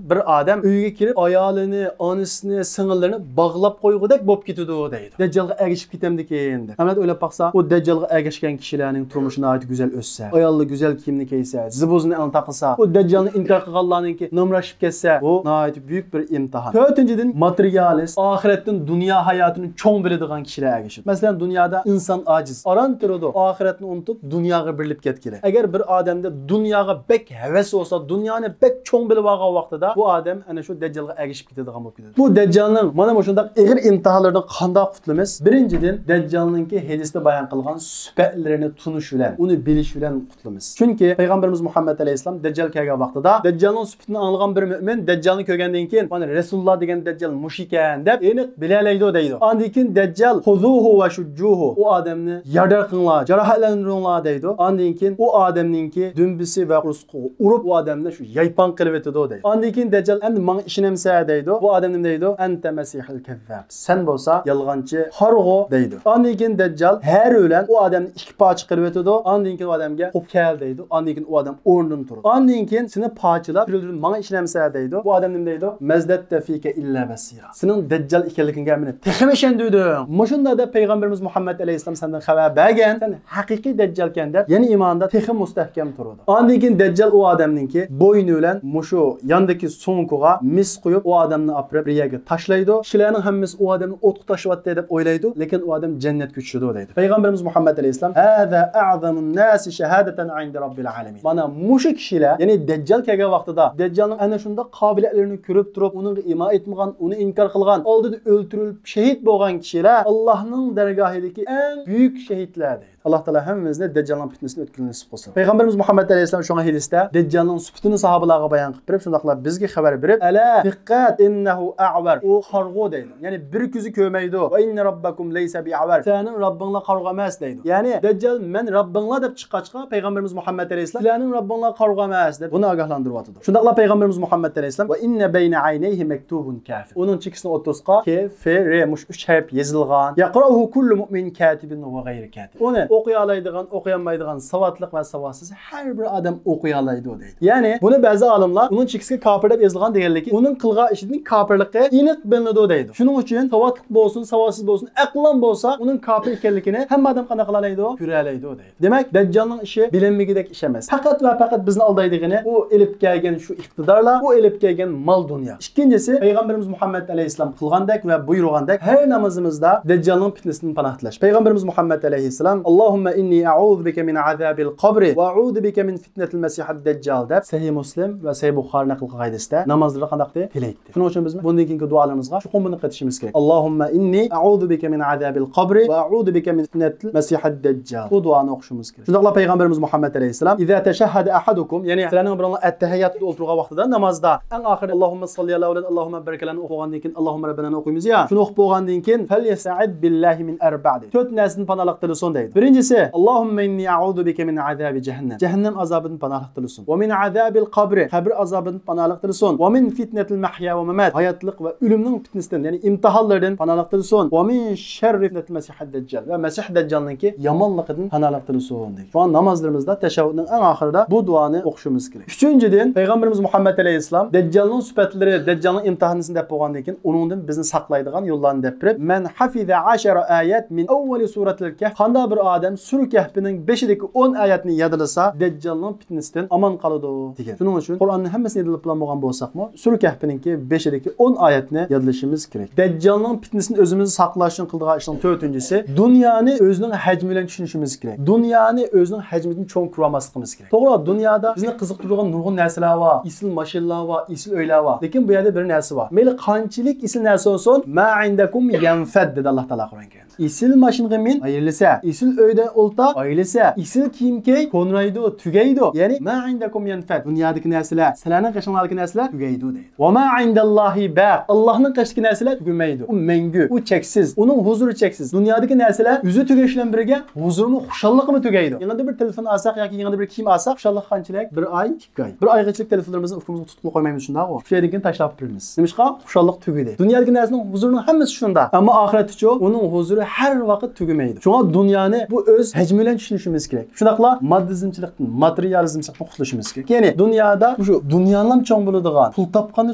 بىر ئادەم ئۆيگە كىرىپ، ئايالىنى، ئانىسىنى، سىڭىللىرىنى باغلاپ قويغۇدەك بولۇپ كېتىدۇ دەيدۇ. دەججالغا ئەگىشىپ كېتەمدىكىن دەپ. ئەمەلىيەتتە ئويلاپ باقسا، ئۇ دەججالغا ئەگەشكەن كىشىلەرنىڭ تۇرمۇشى ناھايىتى گۈزەل ئۆتسە، ئاياللار گۈزەل كىيىمنى كىيسە، زىبۇزنى ئەڭ تاقىسا، ئۇ دەججالنى ئىنكار قىلغانلارنىڭكى نامراتلىشىپ كەتسە، بۇ ناھايىتى بۈيۈك بىر ئىمتىھان. تۆتىنچىدىن، ماتېرىيالىست، ئاخىرەتتىن دۇنيا ھاياتىنى چوڭ بىلىدىغان كىشىلەر ئەگىشىدۇ. مەسىلەن، دۇنيادا ئىنسان ئاجىز، ئاران تۇرىدۇ، ئاخىرەتنى ئۇنتۇپ، دۇنياغا بېرىلىپ كەتكىلى. ئەگەر بىر ئادەمدە دۇنياغا بەك ھەۋەس بولسا، دۇنيانى بەك چوڭ بىلىپ ئالغان ۋاقتىدا، بۇ ئادەم ئەنە شۇ دەججالغا ئەگىشىپ كېتىدىغان بولۇپ كېتىدۇ. بۇ دەججالنىڭ مانا مۇشۇنداق ئېغىر ئىمتىھانلىرىدىن قانداق قۇتۇلىمىز؟ بىرىنچىدىن، دەججالنىڭكى ھەدىستە بايان قىلغان سۈپەتلىرىنى تونۇش بىلەن، ئۇنى بىلىش بىلەن قۇتۇلىمىز. چۈنكى پەيغەمبىرىمىز مۇھەممەد ئەلەيھىسسالام دەججال كەلگەن ۋاقتىدا، دەججالنىڭ سۈپىتىنى ئاڭلىغان بىر مۆمىن دەججالنى كۆرگەندىن كېيىن، مانا رەسۇلۇللا دېگەن دەججال مۇشۇ ئىكەن دەپ ئېنىق بىلەلەيدۇ دەيدۇ. ئاندىن كېيىن دەججال، خۇزۇھۇ ۋە شۇججۇھۇ، ئۇ ئادەمنى يارىدار قىلىڭلار، جاراھەتلەندۈرۈڭلار دەيدۇ. ئاندىن كېيىن ئۇ ئادەمنىڭكى دۈمبىسى ۋە قورسىقىغا ئۇرۇپ، ئۇ ئادەمنى شۇ يايپاڭ قىلىۋېتىدۇ دەيدۇ. ئاندىن كېيىن دەججال، ئەمدى ماڭا ئىشىنەمسەن دەيدۇ. بۇ ئادەم نېمە دەيدۇ؟ ئەنتە مەسىھىل كەززاب. سەن بولسا يالغانچى قارىغۇ دەيدۇ. ئاندىن كېيىن دەججال ھەر بىلەن ئۇ ئادەمنى ئىككى پارچە قىلىۋېتىدۇ. ئاندىن كېيىن ئۇ ئادەمگە قوپ كەل دەيدۇ. ئاندىن كېيىن ئۇ ئادەم ئورنىدىن تۇرىدۇ. ئاندىن كېيىن سېنى پارچىلاپ، چۈشۈرۈلدۈرۈپ، ماڭا ئىشىنەمسەن دەيدۇ. بۇ ئادەم نېمە دەيدۇ؟ مەزدەتتە فىكە ئىللا بەسىرا. سېنىڭ دەججال ئىكەنلىكىڭگە مېنى تېخىمۇ ئىشەندۈردۈڭ. مۇشۇنداق دەپ پەيغەمبىرىمىز مۇھەممەد ئەلەيھىسسالام سەندىن خەۋەر بەرگەن، سەن ھەقىقىي دەججالكەن دەپ يەنە ئىمانىدا تېخى مۇستەھكەم تۇرىدۇ. ئاندىن كېيىن دەججال ئۇ ئادەمنىڭكى بوينى بىلەن مۇشۇ ياندىكى سوڭكىغا مىس قويۇپ، ئۇ ئادەمنى ئاپىرىپ بىر يەرگە تاشلايدۇ. كىشىلەرنىڭ ھەممىسى ئۇ ئادەمنى ئوتقا تاشلىۋەتتى دەپ ئويلايدۇ، لېكىن ئۇ ئادەم جەننەتكە چۈشىدۇ دەيدۇ. پەيغەمبىرىمىز مۇھەممەد ئەلەيھىسسالام، ھازا ئەزەمۇن ناسى شاھادەتەن ئىندە رەببىل ئالەمىن. مانا مۇشۇ كىشىلەر، يەنى دەججال كەلگەن ۋاقتىدا دەججالنىڭ ئەنە شۇنداق قابىلىيەتلىرىنى كۆرۈپ تۇرۇپ، ئۇنىڭغا ئىمان ئېيتمىغان، ئۇنى ئىنكار قىلغان، ئالدىدا ئۆلتۈرۈلۈپ شېھىت بولغان كىشىلەر ئاللاھنىڭ دەرگاھىدىكى ئەڭ بۈيۈك شېھىتلەر دەيدۇ. ئاللاھ تائالا ھەممىمىزنى دەججالنىڭ پىتنىسىدىن ئۆتكىلى نېسىپ قىلسۇن. پەيغەمبىرىمىز مۇھەممەد ئەلەيھىسسالام شۇڭا ھەدىستە دەججالنىڭ سۈپىتىنى ساھابىلارغا بايان قىلىپ بېرىپ، شۇنداقلا بىزگە خەۋەر بېرىپ، ئەلا دىققەت، ئىننەھۇ ئەئۋەر، ئۇ قارىغۇ دەيدۇ. يەنى بىر كۆزى كۆرمەيدۇ. ۋە ئىننە رەببەكۇم لەيسە بىئەۋەر، سىلەرنىڭ رەببىڭلار قارىغۇ ئەمەس دەيدۇ. يەنى دەججال مەن رەببىڭلار دەپ چىققاچقا، پەيغەمبىرىمىز مۇھەممەد ئەلەيھىسسالام سىلەرنىڭ رەببىڭلار قارىغۇ ئەمەس دەپ بۇنى ئاگاھلاندۇرۇۋاتىدۇ. شۇنداقلا پەيغەمبىرىمىز مۇھەممەد ئەلەيھىسسالام، ۋە ئىننە بەينە ئەينەيھى مەكتۇبۇن كافىر، ئۇنىڭ چېكىسىنىڭ ئوتتۇرىسىغا كېفىرى مۇشۇ ئۈچ ھەرپ يېزىلغان. يەقرەئۇھۇ كۇللۇ مۇئمىن كاتىبىن ۋە غەيرى كاتىب. ئۇنى ئوقۇيالايدىغان، ئوقۇيالمايدىغان، ساۋاتلىق ۋە ساۋاتسىز ھەر بىر ئادەم ئوقۇيالايدۇ دەيدۇ. يەنى بۇنى بەزى ئالىملار ئۇنىڭ چېكىسىگە كاپىر دەپ يېزىلغان دېگەنلىكى، ئۇنىڭ قىلغان ئىشىدىن كاپىرلىقى ئېنىق بىلىنىدۇ دەيدۇ. شۇنىڭ ئۈچۈن ساۋاتلىق بولسۇن، ساۋاتسىز بولسۇن، ئەقلىي بولسا، ئۇنىڭ كاپىر ئىكەنلىكىنى ھەممە ئادەم قانداق قىلالايدۇ؟ كۆرەلەيدۇ دەيدۇ. دېمەك، دەججالنىڭ ئىشى بىلىنمىگۈدەك ئىش ئەمەس. پەقەت ۋە پەقەت بىزنى ئالدايدىغىنى ئۇ ئېلىپ كەلگەن شۇ ئىقتىدارلار، ئۇ ئېلىپ كەلگەن مال دۇنيا. ئىككىنچىسى، پەيغەمبىرىمىز مۇھەممەد ئەلەيھىسسالام قىلغاندەك ۋە بۇيرۇغاندەك ھەر نامىزىمىزدا دەججالنىڭ پىتنىسىدىن پاناھ تىلەش. پەيغەمبىرىمىز مۇھەممەد ئەلەيھىسسالام، ئاللاھۇممە ئىننى ئەئۇزۇ بىكە مىن ئازابىل قەبرى ۋە ئەئۇزۇ بىكە مىن فىتنەتىل مەسىھىد دەججال دەپ سەھىھ مۇسلىم ۋە سەھىھ بۇخارى نەقىل قىلغان ھەدىستە نامازلىرىدا قانداق دېيىلگەن؟ شۇنىڭ ئۈچۈن بىز بۇندىن كېيىنكى دۇئالىرىمىزغا چوقۇم بۇنى قېتىشىمىز كېرەك. ئاللاھۇممە ئىننى ئەئۇزۇ بىكە مىن ئازابىل قەبرى ۋە ئەئۇزۇ بىكە مىن فىتنەتىل مەسىھىد دەججال. بۇ دۇئانى ئوقۇشىمىز كېرەك. شۇنداقلا پەيغەمبىرىمىز مۇھەممەد ئەلەيھىسسالام، ئىزا تەشەھھەدە ئەھەدۇكۇم، يەنى سىلەرنىڭ بىرىڭلار ئەتتەھىياتتا ئولتۇرغان ۋاقتىدا نامازدا ئەڭ ئاخىرى ئاللاھۇممە ساللى ئەلا ۋە ئاللاھۇممە بارىك ئەلەنى ئوقۇغاندىن كېيىن ئاللاھۇممە رەببەنانى ئوقۇيمىز يا، شۇنى ئوقۇپ بولغاندىن كېيىن فەليەستەئىز بىللاھى مىن ئەربە دەيدۇ. تۆت نەرسىدىن پاناھلىق تىلىسۇن دەيدۇ. بىرىنچىسى، ئاللاھۇممە ئىننى ئەئۇزۇ بىكە مىن ئازابى جەھەننەم، جەھەننەم ئازابىدىن پاناھلىق تىلىسۇن. ۋە مىن ئازابىل قەبرى، قەبرە ئازابىدىن پاناھلىق تىلىسۇن. ۋە مىن فىتنەتىل مەھيا ۋە مەمات، ھاياتلىق ۋە ئۆلۈمنىڭ پىتنىسىدىن، يەنى ئىمتىھانلىرىدىن پاناھلىق تىلىسۇن. ۋە مىن شەررى فىتنەتىل مەسىھىد دەججال، ۋە مەسىھ دەججالنىڭكى يامانلىقىدىن پاناھلىق تىلىسۇن دەيدۇ. شۇڭا نامازلىرىمىزدا تەشەھھۇدنىڭ ئەڭ ئاخىرىدا بۇ دۇئانى ئوقۇشىمىز كېرەك. ئۈچىنچىدىن، پەيغەمبىرىمىز مۇھەممەد ئەلەيھىسسالام دەججالنىڭ سۈپەتلىرى، دەججالنىڭ ئىمتىھانىسىنى دەپ بولغاندىن كېيىن، ئۇنىڭدىن بىزنى ساقلايدىغان يوللارنى دەپ بېرىپ، مەن ھەفىزە ئەشەرە ئايەت مىن ئەۋۋەلى سۇرەتىل كەھف، قانداق بىر ئادەم سۈرە كەھپنىڭ بېشىدىكى ئون ئايەتنى يادلىسا، دەججالنىڭ پىتنىسىدىن ئامان قالىدۇ دېگەن. شۇنىڭ ئۈچۈن قۇرئاننىڭ ھەممىسىنى يادلاپ بولغان بولساقمۇ، سۈرە كەھپنىڭكى بېشىدىكى ئون ئايەتنى يادلىشىمىز كېرەك. دەججالنىڭ پىتنىسىدىن ئۆزىمىزنى ساقلاش ئۈچۈن قىلىدىغان ئىشنىڭ تۆتىنچىسى، دۇنيانى ئۆزىنىڭ ھەجمى بىلەن چۈشىنىشىمىز كېرەك. دۇنيانى ئۆزىنىڭ ھەجمىدىن چوڭ كۆرۈۋالماسلىقىمىز كېرەك. توغرا، دۇنيادا بىزنى قىزىقتۇرىدىغان نۇرغۇن نەرسىلەر بار، ئېسىل ماشىنىلار بار، ئېسىل ئۆيلەر بار. لېكىن بۇ يەردە بىر نەرسە بار. مەيلى قانچىلىك ئېسىل نەرسە بولسۇن، ما ئىندەكۇم يەنفەد دېدى ئاللاھ تائالا قۇرئان كەرىمدە. ئېسىل ماشىنىغا مىن، ئايرىلىسە. ئېسىل ئۆيدە ئولتۇر، ئايرىلىسە. ئېسىل كىيىم كىي، كونىرايدۇ، تۈگەيدۇ. يەنى، ما ئىندەكۇم يەنفەد. دۇنيادىكى نەرسىلەر، سىلەرنىڭ قېشىڭلاردىكى نەرسىلەر تۈگەيدۇ دەيدۇ. ۋە ما ئىندەللاھى باق. ئاللاھنىڭ قېشىدىكى نەرسىلەر تۈگىمەيدۇ. ئۇ مەڭگۈ، ئۇ چەكسىز، ئۇنىڭ ھۇزۇرى چەكسىز. دۇنيادىكى نەرسىلەر ئۆزى تۈگەش بىلەن بىرگە ھۇزۇرمۇ، خۇشاللىقىمۇ تۈگەيدۇ. يېڭىدا بىر تېلېفون ئالساق ياكى يېڭىدا بىر كىيىم ئالساق، خۇشاللىق قانچىلىك؟ بىر ئاي، ئىككى ئاي. بىر ئايغىچىلىك تېلېفونلىرىمىزنى ئۇكىمىزغا تۇتۇپلا قويمايمىز، شۇنداقغۇ؟ ئىككى ئايدىن كېيىن تاشلاپ بېرىمىز. نېمىشقا؟ خۇشاللىق تۈگىدى. دۇنيادىكى نەرسىنىڭ ھۇزۇرىنىڭ ھەممىسى شۇنداق. ئەمما ئاخىرەتتىچۇ؟ ئۇنىڭ ھۇزۇرى ھەر ۋاقىت تۈگىمەيدۇ. شۇڭا دۇنيانى بۇ ئۆز ھەجمى بىلەن چۈشىنىشىمىز كېرەك. شۇنداقلا ماددىزمچىلىقتىن، ماتېرىيالىزمچىلىقتىن قۇتۇلۇشىمىز كېرەك. يەنى دۇنيادا مۇشۇ دۇنيانىلا چوڭ بولىدىغان، پۇل تاپقاندا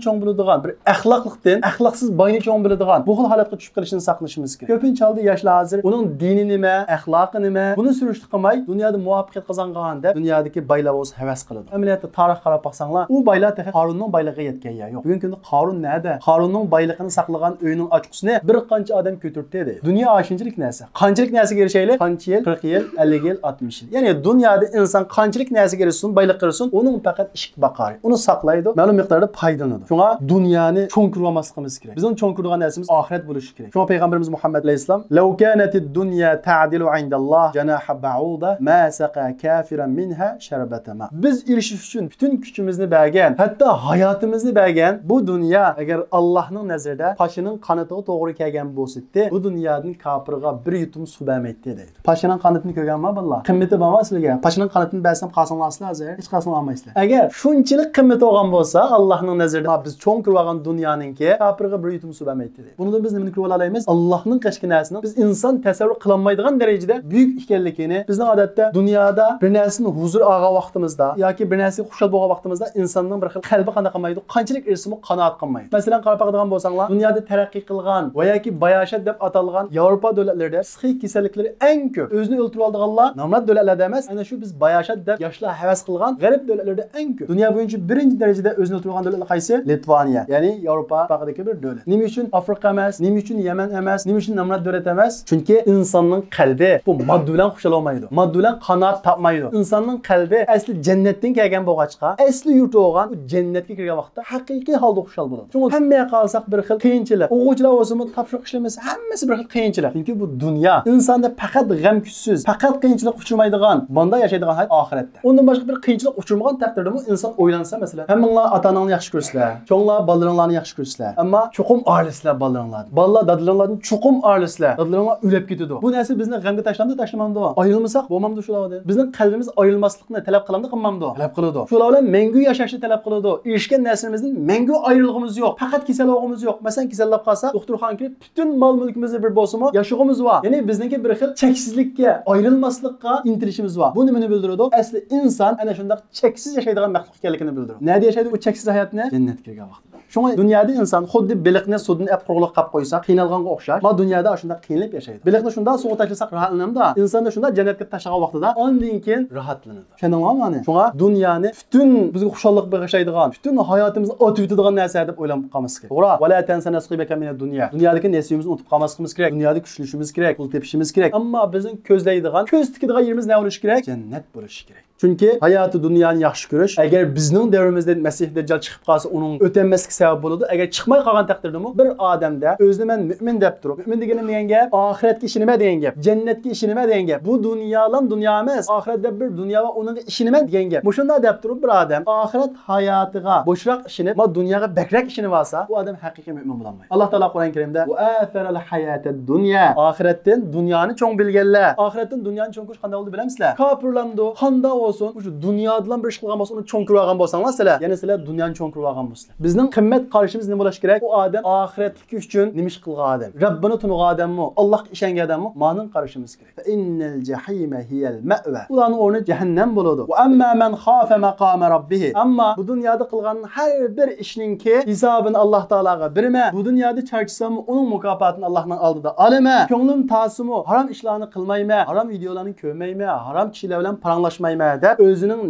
چوڭ بولىدىغان بىر ئەخلاقلىقتىن، ئەخلاقسىز باينى چوڭ بولىدىغان بۇ خىل ھالەتكە چۈشۈپ قېلىشتىن ساقلىنىشىمىز كېرەك. كۆپىنچە ھالدا ياشلار ھازىر ئۇنىڭ دىنى نېمە، ئەخلاقى نېمە، بۇنى سۈرۈشتە قىلماي، دۇنيادا مۇۋەپپەقىيەت قازانغان دەپ دۇنيادىكى بايلار بولسا ھەۋەس قىلىدۇ. ئەمەلىيەتتە تارىخقا قاراپ باقساڭلار، ئۇ بايلار تېخى قارۇننىڭ بايلىقىغا يەتكەن يەر يوق. بۈگۈنكى كۈندە قارۇن نەدە؟ قارۇننىڭ بايلىقىنى ساقلىغان ئۆينىڭ ئاچقۇچىنى بىر قانچە ئادەم كۆتۈرتتى دەيدۇ. دۇنيا ئاشۇنچىلىك نەرسە. قانچىلىك نەرسىگە ئېرىشەيلى؟ قانچە يىل؟ قىرىق يىل، ئەللىك يىل، ئاتمىش يىل. يەنى دۇنيادا ئىنسان قانچىلىك نەرسىگە ئېرىشسۇن، بايلىققا ئېرىشسۇن، ئۇنىڭ پەقەت ئىككى باقارى. ئۇنى ساقلايدۇ، مەلۇم مىقداردا پايدىلىنىدۇ. شۇڭا دۇنيانى چوڭ كۆرۈۋالماسلىقىمىز كېرەك. بىزنىڭ چوڭ كۆرىدىغان نەرسىمىز ئاخىرەت بولۇشى كېرەك. شۇڭا پەيغەمبىرىمىز مۇھەممەد ئەلەيھىسسالام، لو كانت الدنيا تعدل عند الله جناح بعوضة ما سقى كافرا منها شربة ماء. بىز ئېرىشىش ئۈچۈن پۈتۈن كۈچىمىزنى بەرگەن، ھەتتا ھاياتىمىزنى بەرگەن بۇ دۇنيا ئەگەر ئاللاھنىڭ نەزىرىدە پاشىنىڭ قانىتىغا توغرا كەلگەن بولسىدى، بۇ دۇنيادىن كاپىرغا بىر يۇتۇم سۇ بەرمەيتتى دەيدۇ. پاشىنىڭ قانىتىنى كۆرگەنما بالىلار؟ قىممىتى بارمۇ سىلەرگە؟ پاشىنىڭ قانىتىنى بەرسەم قالساڭلار سىلەر ھازىر؟ ھېچ قالساڭلار ئالمايسىلەر. ئەگەر شۇنچىلىك قىممىتى بولغان بولسا، ئاللاھنىڭ نەزىرىدە بىز چوڭ كۆرۈۋالغان دۇنيانىڭكى كاپىرغا بىر يۇتۇم سۇ بەرمەيتتى. بۇنىڭدىن بىز نېمىنى كۆرۈۋالالايمىز؟ ئاللاھنىڭ قېشىدىكى نەرسىنىڭ بىز ئىنسان تەسەۋۋۇر قىلالمايدىغان دەرىجىدە بۈيۈك ئىكەنلىكىنى. بىزنىڭ ئادەتتە دۇنيادا بىر نەرسىدىن ھۇزۇر ئالغان ۋاقتىمىزدا ياكى بىر نەرسىگە خۇشال بولغان ۋاقتىمىزدا ئىنساننىڭ بىر خىل قەلبى قانداق قىلمايدۇ؟ قانچىلىك ئېرىشسىمۇ قانائەت قىلمايدۇ. مەسىلەن، قاراپ باقىدىغان بولساڭلار، دۇنيادا تەرەققىي قىلغان ۋە ياكى باياشات دەپ ئاتالغان ياۋروپا دۆلەتلىرىدە پسىخىك كېسەللىكلىرى ئەڭ كۆپ. ئۆزىنى ئۆلتۈرۈۋالىدىغانلار نامرات دۆلەتلەردە ئەمەس، ئەنە شۇ بىز باياشات دەپ ياشلار ھەۋەس قىلغان غەرب دۆلەتلىرىدە ئەڭ كۆپ. دۇنيا بويىچە بىرىنچى دەرىجىدە ئۆزىنى ئۆلتۈرۈۋالغان دۆلەتلەر قايسى؟ لىتۋانىيە، يەنى ياۋروپا ئىتتىپاقىدىكى بىر دۆلەت. نېمە ئۈچۈن ئافرىقا ئەمەس؟ نېمە ئۈچۈن يەمەن ئەمەس؟ نېمە ئۈچۈن نامرات دۆلەت ئەمەس؟ چۈنكى ئىنساننىڭ قەلبى بۇ ماددا بىلەن خۇشال بولمايدۇ. ماددا بىلەن قانائەت تاپمايدۇ. ئىنساننىڭ قەلبى ئەسلى جەننەتتىن كەلگەن بولغاچقا، ئەسلى يۇرتى بولغان بۇ جەننەتكە كىرگەن ۋاقىتتا ھەقىقىي ھالدا خۇشال بولىدۇ. شۇڭا ھەممە يەرگە قارىساق بىر خىل قىيىنچىلىق. ئوقۇغۇچىلار بولسىمۇ تاپشۇرۇق ئىشلىمىسى، ھەممىسى بىر خىل قىيىنچىلىق. چۈنكى بۇ دۇنيا. ئىنساندا پەقەت غەم كۈچسىز، پەقەت قىيىنچىلىق ئۇچرىمايدىغان، ماندا ياشايدىغان ھايات ئاخىرەتتە. ئۇندىن باشقا بىر قىيىنچىلىق ئۇچرىمىغان تەقدىردىمۇ ئىنسان ئويلانسا، مەسىلەن، ھەممىڭلار ئاتا-ئاناڭلارنى ياخشى كۆرىسىلەر، چوڭلار بالىلىرىڭلارنى ياخشى كۆرىسىلەر. ئەمما چوقۇم ئايرىلىسىلەر بالىلىرىڭلاردىن. بالىلار دادىلىرىڭلاردىن چوقۇم ئايرىلىسىلەر. دادىلىرىڭلار ئۆلۈپ كېتىدۇ. بۇ نەرسە بىزنى غەمگە تاشلامدۇ، تاشلىمامدۇ؟ ئايرىلمىساق بولمامدۇ شۇلاردىن؟ بىزنىڭ قەلبىمىز ئايرىلماسلىقنى تەلەپ قىلامدۇ، قىلمامدۇ؟ تەلەپ قىلىدۇ. شۇلار بىلەن مەڭگۈ ياشاشنى تەلەپ قىلىدۇ. ئېرىشكەن نەرسىلىرىمىزدىن مەڭگۈ ئايرىلغۇمىز يوق. پەقەت كېسەل بولغۇمىز يوق. مەسىلەن، كېسەللەپ قالساق، دوختۇرخانىغا كىرىپ، پۈتۈن مال-مۈلكىمىزنى بېرىپ بولسىمۇ، ياشىغۇمىز بار. يەنى بىزنىڭكى بىر خىل چەكسىزلىككە، ئايرىلماسلىققا ئىنتىلىشىمىز بار. بۇ نېمىنى بىلدۈرىدۇ؟ ئەسلى ئىنسان ئەنە شۇنداق چەكسىز ياشايدىغان مەخلۇق ئىكەنلىكىنى بىلدۈرىدۇ. نەدە ياشايدۇ ئۇ چەكسىز ھاياتنى؟ جەننەتكە كىرگەن ۋاقتىدا. شۇڭا دۇنيادا ئىنسان خۇددى بېلىقنى سۇدىن ئەپ قۇرۇقلۇققا ئاپ قويساق، قىينالغانغا ئوخشاش. ما دۇنيادا ئاشۇنداق قىينىلىپ ياشايدۇ. بېلىقنى شۇنداق سۇغا تاشلىساق راھەتلىنەمدۇ؟ ئىنساننى شۇنداق جەننەتكە تاشلىغان ۋاقتىدا، ئاندىن كېيىن راھەتلىنىدۇ. چۈشەندىڭلارمۇ مانا؟ شۇڭا دۇنيانى پۈتۈن بىزگە خۇشاللىق بېغىشلايدىغان، پۈتۈن ھاياتىمىزنى ئاتىۋېتىدىغان نەرسە دەپ ئويلاپ قالماسلىق كېرەك. توغرا. ۋەلا تەنسا نەسىبەكە مىنەد دۇنيا. دۇنيادىكى نېسىۋىمىزنى ئۇنتۇپ قالماسلىقىمىز كېرەك. دۇنيادا كۈچلىنىشىمىز كېرەك، پۇل تېپىشىمىز كېرەك. ئەمما بىزنىڭ كۆزلەيدىغان، كۆز تىكىدىغان يېرىمىز نە بولۇشى كېرەك؟ جەننەت بولۇشى كېرەك. چۈنكى ھاياتى دۇنيانى ياخشى كۆرۈش، ئەگەر بىزنىڭ دەۋرىمىزدە مەسىھ دەججال چىقىپ قالسا، ئۇنىڭ ئۆتەلمەسلىكى سەۋەب بولىدۇ. ئەگەر چىقماي قالغان تەقدىردىمۇ، بىر ئادەمدە ئۆزىنى مەن مۆمىن دەپ تۇرۇپ، مۆمىن دېگىنىم دېگەن گەپ، ئاخىرەتكە ئىشىنىمەن دېگەن گەپ، جەننەتكە ئىشىنىمەن دېگەن گەپ، بۇ دۇنيالام دۇنيا ئەمەس، ئاخىرەت دەپ بىر دۇنيا بار، ئۇنىڭغا ئىشىنىمەن دېگەن گەپ. مۇشۇنداق دەپ تۇرۇپ، بىر ئادەم ئاخىرەت ھاياتىغا بوشراق ئىشىنىپ، ما دۇنياغا بەكرەك ئىشىنىۋالسا، بۇ ئادەم ھەقىقىي مۆمىن بولالمايدۇ. ئاللا تائالا قۇرئان كەرىمدە، «ۋە ئەسەرەل ھاياتەد دۇنيا»، ئاخىرەتتىن دۇنيانى چوڭ بىلگەنلەر. ئاخىرەتتىن دۇنيانى چوڭ كۆرۈش قانداق بولىدۇ بىلەمسىلەر؟ كاپىرلامدۇ، قانداق بولسۇن، مۇشۇ دۇنيادىلا بىر ئىش قىلغان بولسا، ئۇنى چوڭ كۆرۈۋالغان بولساڭلار سىلەر، يەنى سىلەر دۇنيانى چوڭ كۆرۈۋالغان بولسىلەر. بىزنىڭ قىممەت قارىشىمىز نېمە بولۇشى كېرەك؟ ئۇ ئادەم ئاخىرەتلىكى ئۈچۈن نېمە ئىش قىلغان ئادەم؟ رەببىنى تونۇغان ئادەممۇ، ئاللاھقا ئىشەنگەن ئادەممۇ؟ مانىڭ قارىشىمىز كېرەك. فَإِنَّ الْجَحِيمَ هِيَ الْمَأْوَى. ئۇلارنىڭ ئورنى جەھەننەم بولىدۇ. وَأَمَّا مَنْ خَافَ مَقَامَ رَبِّهِ. ئەمما بۇ دۇنيادا قىلغان ھەر بىر ئىشنىڭكى ھېسابىنى ئاللاھ تائالاغا بېرىمەن. بۇ دۇنيادا چارچىساممۇ، ئۇنىڭ مۇكاپاتىنى ئاللاھنىڭ ئالدىدا ئالىمەن. كۆڭلۈم تارسىمۇ، ھارام ئىشلارنى قىلمايمەن، ھارام ۋىدېئولارنى كۆرمەيمەن، ھارام كىشىلەر بىلەن پاراڭلاشمايمەن. دەپ ئۆزىنىڭ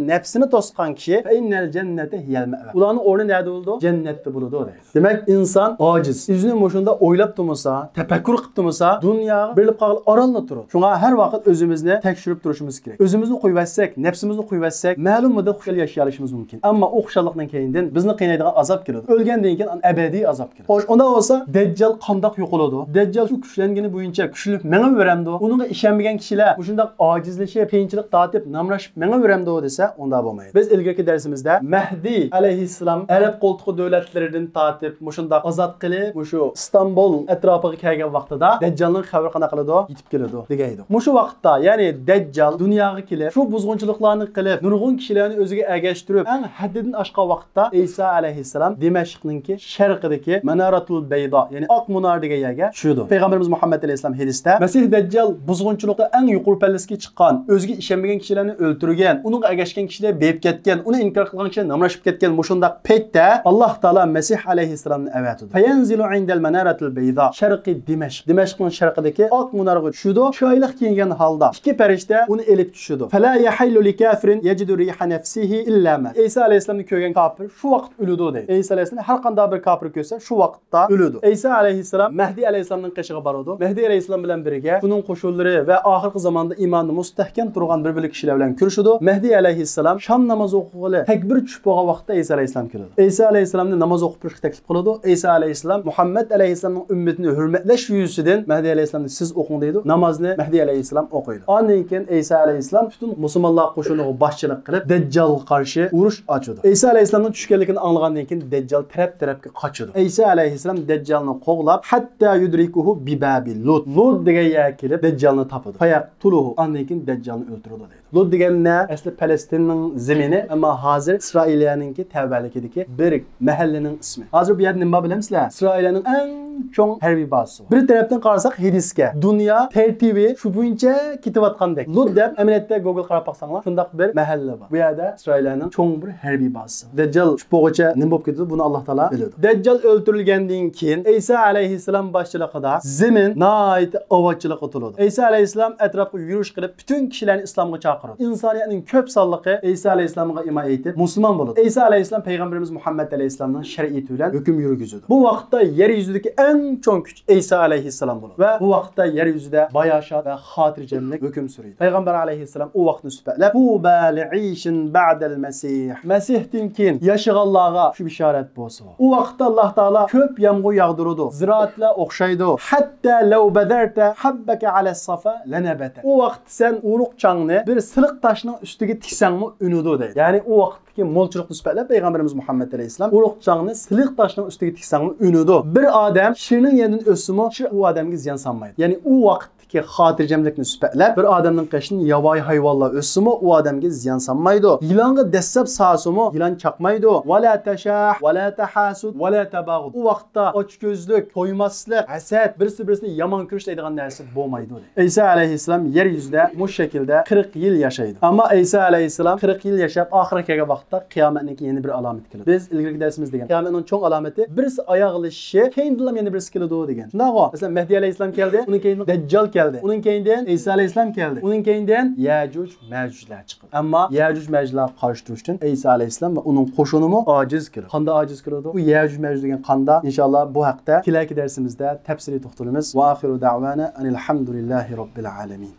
نەپسىنى توسقان كىشى فەئىننەل جەننەتە ھىيەل مەئۋە. ئۇلارنىڭ ئورنى نەدە بولىدۇ؟ جەننەتتە بولىدۇ دەيدۇ. دېمەك، ئىنسان ئاجىز. ئۆزىنى مۇشۇنداق ئويلاپ تۇرمىسا، تەپەككۇر قىلىپ تۇرمىسا، دۇنياغا بېرىلىپ قالغىلى ئارانلا تۇرىدۇ. شۇڭا ھەر ۋاقىت ئۆزىمىزنى تەكشۈرۈپ تۇرۇشىمىز كېرەك. ئۆزىمىزنى قويۇۋەتسەك، نەپسىمىزنى قويۇۋەتسەك، مەلۇم مۇددەت خۇشال ياشىيالىشىمىز مۇمكىن. ئەمما ئۇ خۇشاللىقنىڭ كەينىدىن بىزنى قىينايدىغان ئازاب كېلىدۇ. ئۆلگەندىن كېيىن ئەبەدىي ئازاب كېلىدۇ. خوش، ئۇنداق بولسا دەججال قانداق يوقىلىدۇ؟ دەججال شۇ كۈچلەنگىنى بويىچە كۈچلىنىپ مېڭىۋېرەمدۇ؟ ئۇنىڭغا ئىشەنمىگەن كىشىلەر مۇشۇنداق ئاجىزلىشىپ، قىيىنچىلىق تارتىپ، نامراشىپ مېڭىۋېرەمدۇ دېسە، ئۇنداق بولمايدۇ. بىز ئىلگىرىكى دەرسىمىزدە مەھدى ئەلەيھىسسالام ئەرەب قولتۇقى دۆلەتلىرىدىن تارتىپ مۇشۇنداق ئازاد قىلىپ، مۇشۇ ئىستانبۇل ئەتراپىغا كەلگەن ۋاقتىدا دەججالنىڭ خەۋىرى قانداق قىلىدۇ؟ يېتىپ كېلىدۇ دېگەن ئىدۇق. مۇشۇ ۋاقىتتا، يەنى دەججال دۇنياغا كېلىپ، شۇ بۇزغۇنچىلىقلارنى قىلىپ، نۇرغۇن كىشىلەرنى ئۆزىگە ئەگەشتۈرۈپ، ئەڭ ھەددىدىن ئاشقان ۋاقىتتا ئەيسا ئەلەيھىسسالام دىمەشقنىڭكى شەرقىدىكى ماناراتۇل بەيدا، يەنى ئاق مۇنارە دېگەن يەرگە چۈشىدۇ. پەيغەمبىرىمىز مۇھەممەد ئەلەيھىسسالام ھەدىستە، مەسىھ دەججال بۇزغۇنچىلىقتا ئەڭ يۇقىرى پەللىسىگە چىققان، ئۆزىگە ئىشەنمىگەن كىشىلەرنى ئۆلتۈرگەن، ئۇنىڭغا ئەگەشكەن كىشىلەر بېيىپ كەتكەن، ئۇنى ئىنكار قىلغان كىشىلەر نامراشىپ كەتكەن مۇشۇنداق پەيتتە، ئاللاھ تائالا مەسىھ ئەلەيھىسسالامنى ئەۋەتىدۇ. فينزل عند المنارة البيضاء شرق دمشق. دىمەشقنىڭ شەرقىدىكى ئاق مۇنارغا چۈشىدۇ. چىرايلىق كىيىنگەن ھالدا ئىككى پەرىشتە ئۇنى ئېلىپ چۈشىدۇ. فلا يحل لكافر يجد ريح نفسه إلا مات. ئەيسا ئەلەيھىسسالامنى كۆرگەن كاپىر شۇ ۋاقىت ئۆلىدۇ دەيدۇ. ئەيسا ئەلەيھىسسالامنى ھەر قانداق بىر كاپىر كۆرسە شۇ ۋاقىتتا ئۆلىدۇ. ئەيسا ئەلەيھىسسالام مەھدى ئەلەيھىسسالامنىڭ قېشىغا بارىدۇ. مەھدى ئەلەيھىسسالام بىلەن بىرگە ئۇنىڭ قوشۇنلىرى ۋە ئاخىرقى زاماندا ئىماندا مۇستەھكەم تۇرغان بىر بۆلەك كىشىلەر بىلەن كۆرۈشىدۇ. مەھدى ئەلەيھىسسالام شام نامازى ئوقۇغىلى تەكبىر چۈشۈپ بولغان ۋاقىتتا ئەيسا ئەلەيھىسسالام كېلىدۇ. ئەيسا ئەلەيھىسسالامنى ناماز ئوقۇپ تۇرۇشقا تەكلىپ قىلىدۇ. ئەيسا ئەلەيھىسسالام مۇھەممەد ئەلەيھىسسالامنىڭ ئۈممىتىنى ھۆرمەتلەش يۈزىسىدىن مەھدى ئەلەيھىسسالامنى سىز ئوقۇڭ دەيدۇ. نامازنى مەھدى ئەلەيھىسسالام ئوقۇيدۇ. ئاندىن كېيىن ئەيسا ئەلەيھىسسالام پۈتۈن مۇسۇلمانلار قوشۇنىغا باشچىلىق قىلىپ، دەججالغا قارشى ئۇرۇش ئاچىدۇ. ئەيسا ئەلەيھىسسالامنىڭ چۈشكەنلىكىنى ئاڭلىغاندىن كېيىن دەججال تەرەپ-تەرەپكە قاچىدۇ. ئەيسا ئەلەيھىسسالام دەججالنى قوغلاپ، حتى يدركه بباب لوط. لوط دېگەن يەرگە كېلىپ دەججالنى تاپىدۇ. فيقتله، ئاندىن كېيىن دەججالنى ئۆلتۈرىدۇ دەيدۇ. لوط دېگەن نە؟ ئەسلى پەلەستىننىڭ زېمىنى، ئەمما ھازىر ئىسرائىلىيەنىڭكى تەۋەلىكىدىكى بىر مەھەللىنىڭ ئىسمى. ھازىر بۇ يەردە نېمە بار بىلەمسىلەر؟ ئىسرائىلىيەنىڭ ئەڭ چوڭ ھەربىي بازىسى بار. بىر تەرەپتىن قارىساق ھېدىسكە، دۇنيا تەرتىپى شۇ بويىچە كېتىۋاتقاندەك. لوط دەپ ئەمەلىيەتتە گوگل قاراپ باقساڭلار شۇنداق بىر مەھەللە بار. بۇ يەردە ئىسرائىلىيەنىڭ چوڭ بىر ھەربىي بازىسى. دەججال چۈشۈپ بولغۇچە نېمە بولۇپ كېتىدۇ، بۇنى ئاللاھ تائالا بىلىدۇ. دەججال ئۆلتۈرۈلگەندىن كېيىن ئەيسا ئەلەيھىسسالام باشچىلىقىدا زېمىن ناھايىتى ئاۋارىچىلىققا تولىدۇ. ئەيسا ئەلەيھىسسالام ئەتراپقا يۈرۈش قىلىپ، پۈتۈن كىشىلەرنى ئىسلامغا چاقىرىدۇ. ئىنسانىيەتنىڭ كۆپ سانلىقى ئەيسا ئەلەيھىسسالامغا ئىمان ئېيتىپ، مۇسۇلمان بولىدۇ. ئەيسا ئەلەيھىسسالام پەيغەمبىرىمىز مۇھەممەد ئەلەيھىسسالامنىڭ شەرىئىتى بىلەن ھۆكۈم يۈرگۈزىدۇ. بۇ ۋاقىتتا يەر يۈزىدىكى ئەڭ چوڭ كۈچ ئەيسا ئەلەيھىسسالام بولىدۇ. ۋە بۇ ۋاقىتتا يەر يۈزىدە باياشات ۋە خاتىرجەملىك ھۆكۈم سۈرىدۇ. پەيغەمبەر ئەلەيھىسسالام ئۇ ۋاقىتنى سۈپەتلەپ، طوبى لعيش بعد المسيح. مەسىھتىن كېيىن ياشىغانلارغا شۇ بېشارەت بولسۇن. ئۇ ۋاقىتتا ئاللاھ تائالا كۆپ يامغۇر ياغدۇرىدۇ. زىرائەتلەر ئوخشايدۇ. حتى لو بذرت حبك على الصفا لنبت. ئۇ ۋاقىتتا سەن ئۇرۇق چاڭنى بىر سىلىق تاشنىڭ ئۈستىگە تىكسەڭمۇ ئۈنىدۇ دەيدۇ. يەنى ئۇ ۋاقىتتىكى مولچىلىقنى سۈپەتلەپ پەيغەمبىرىمىز مۇھەممەد ئەلەيھىسسالام ئۇرۇق چاڭنى سىلىق تاشنىڭ ئۈستىگە تىكسەڭمۇ ئۈنىدۇ. بىر ئادەم شىرنىڭ يېنىدىن ئۆتسىمۇ شىر ئۇ ئادەمگە زىيان سالمايدۇ. يەنى ئۇ ۋاقىت خاتىرجەملىكنى سۈپەتلەپ، بىر ئادەمنىڭ قېشىدىن ياۋايى ھايۋانلار ئۆتسىمۇ، ئۇ ئادەمگە زىيان سالمايدۇ. يىلانغا دەسسەپ سالسىمۇ، يىلان چاقمايدۇ. ۋەلا تەشاھ، ۋەلا تەھاسۇد، ۋەلا تەباغۇد. ئۇ ۋاقىتتا ئاچكۆزلۈك، تويماسلىق، ھەسەت، بىرسى بىرسىنى يامان كۆرۈش دەيدىغان نەرسە بولمايدۇ. ئەيسا ئەلەيھىسسالام يەر يۈزىدە مۇشۇ شەكىلدە قىرىق يىل ياشايدۇ. ئەمما ئەيسا ئەلەيھىسسالام قىرىق يىل ياشاپ، ئاخىرى كەلگەن ۋاقىتتا قىيامەتنىڭكى يەنە بىر ئالامىتى كېلىدۇ. بىز ئىلگىرىكى دەرسىمىزدە دېگەن، قىيامەتنىڭ چوڭ ئالامىتى بىرسى ئاياغ ئېلىشىشى، كېيىندىنلا يەنە بىرسى كېلىدۇ دېگەن. شۇنداقغۇ؟ مەسىلەن، مەھدى ئەلەيھىسسالام كەلدى، ئۇنىڭ كېيىندىن دەججال كەلدى، ئۇنىڭ كېيىندىن ئەيسا ئەلەيھىسسالام كەلدى، ئۇنىڭ كېيىندىن يەجۇج مەجۇجلار چىقىدۇ. ئەمما يەجۇج مەجۇجلارغا قارشى تۇرۇشتىن ئەيسا ئەلەيھىسسالام ۋە ئۇنىڭ قوشۇنىمۇ ئاجىز كېلىدۇ. قانداق ئاجىز كېلىدۇ؟ بۇ يەجۇج مەجۇج دېگەن قانداق؟ ئىنشائاللا، بۇ ھەقتە كېلەركى دەرسىمىزدە تەپسىلىي توختىلىمىز. ۋە ئاخىرۇ دەئۋانا ئەنىل ھەمدۇلىللاھى رەببىل ئالەمىن.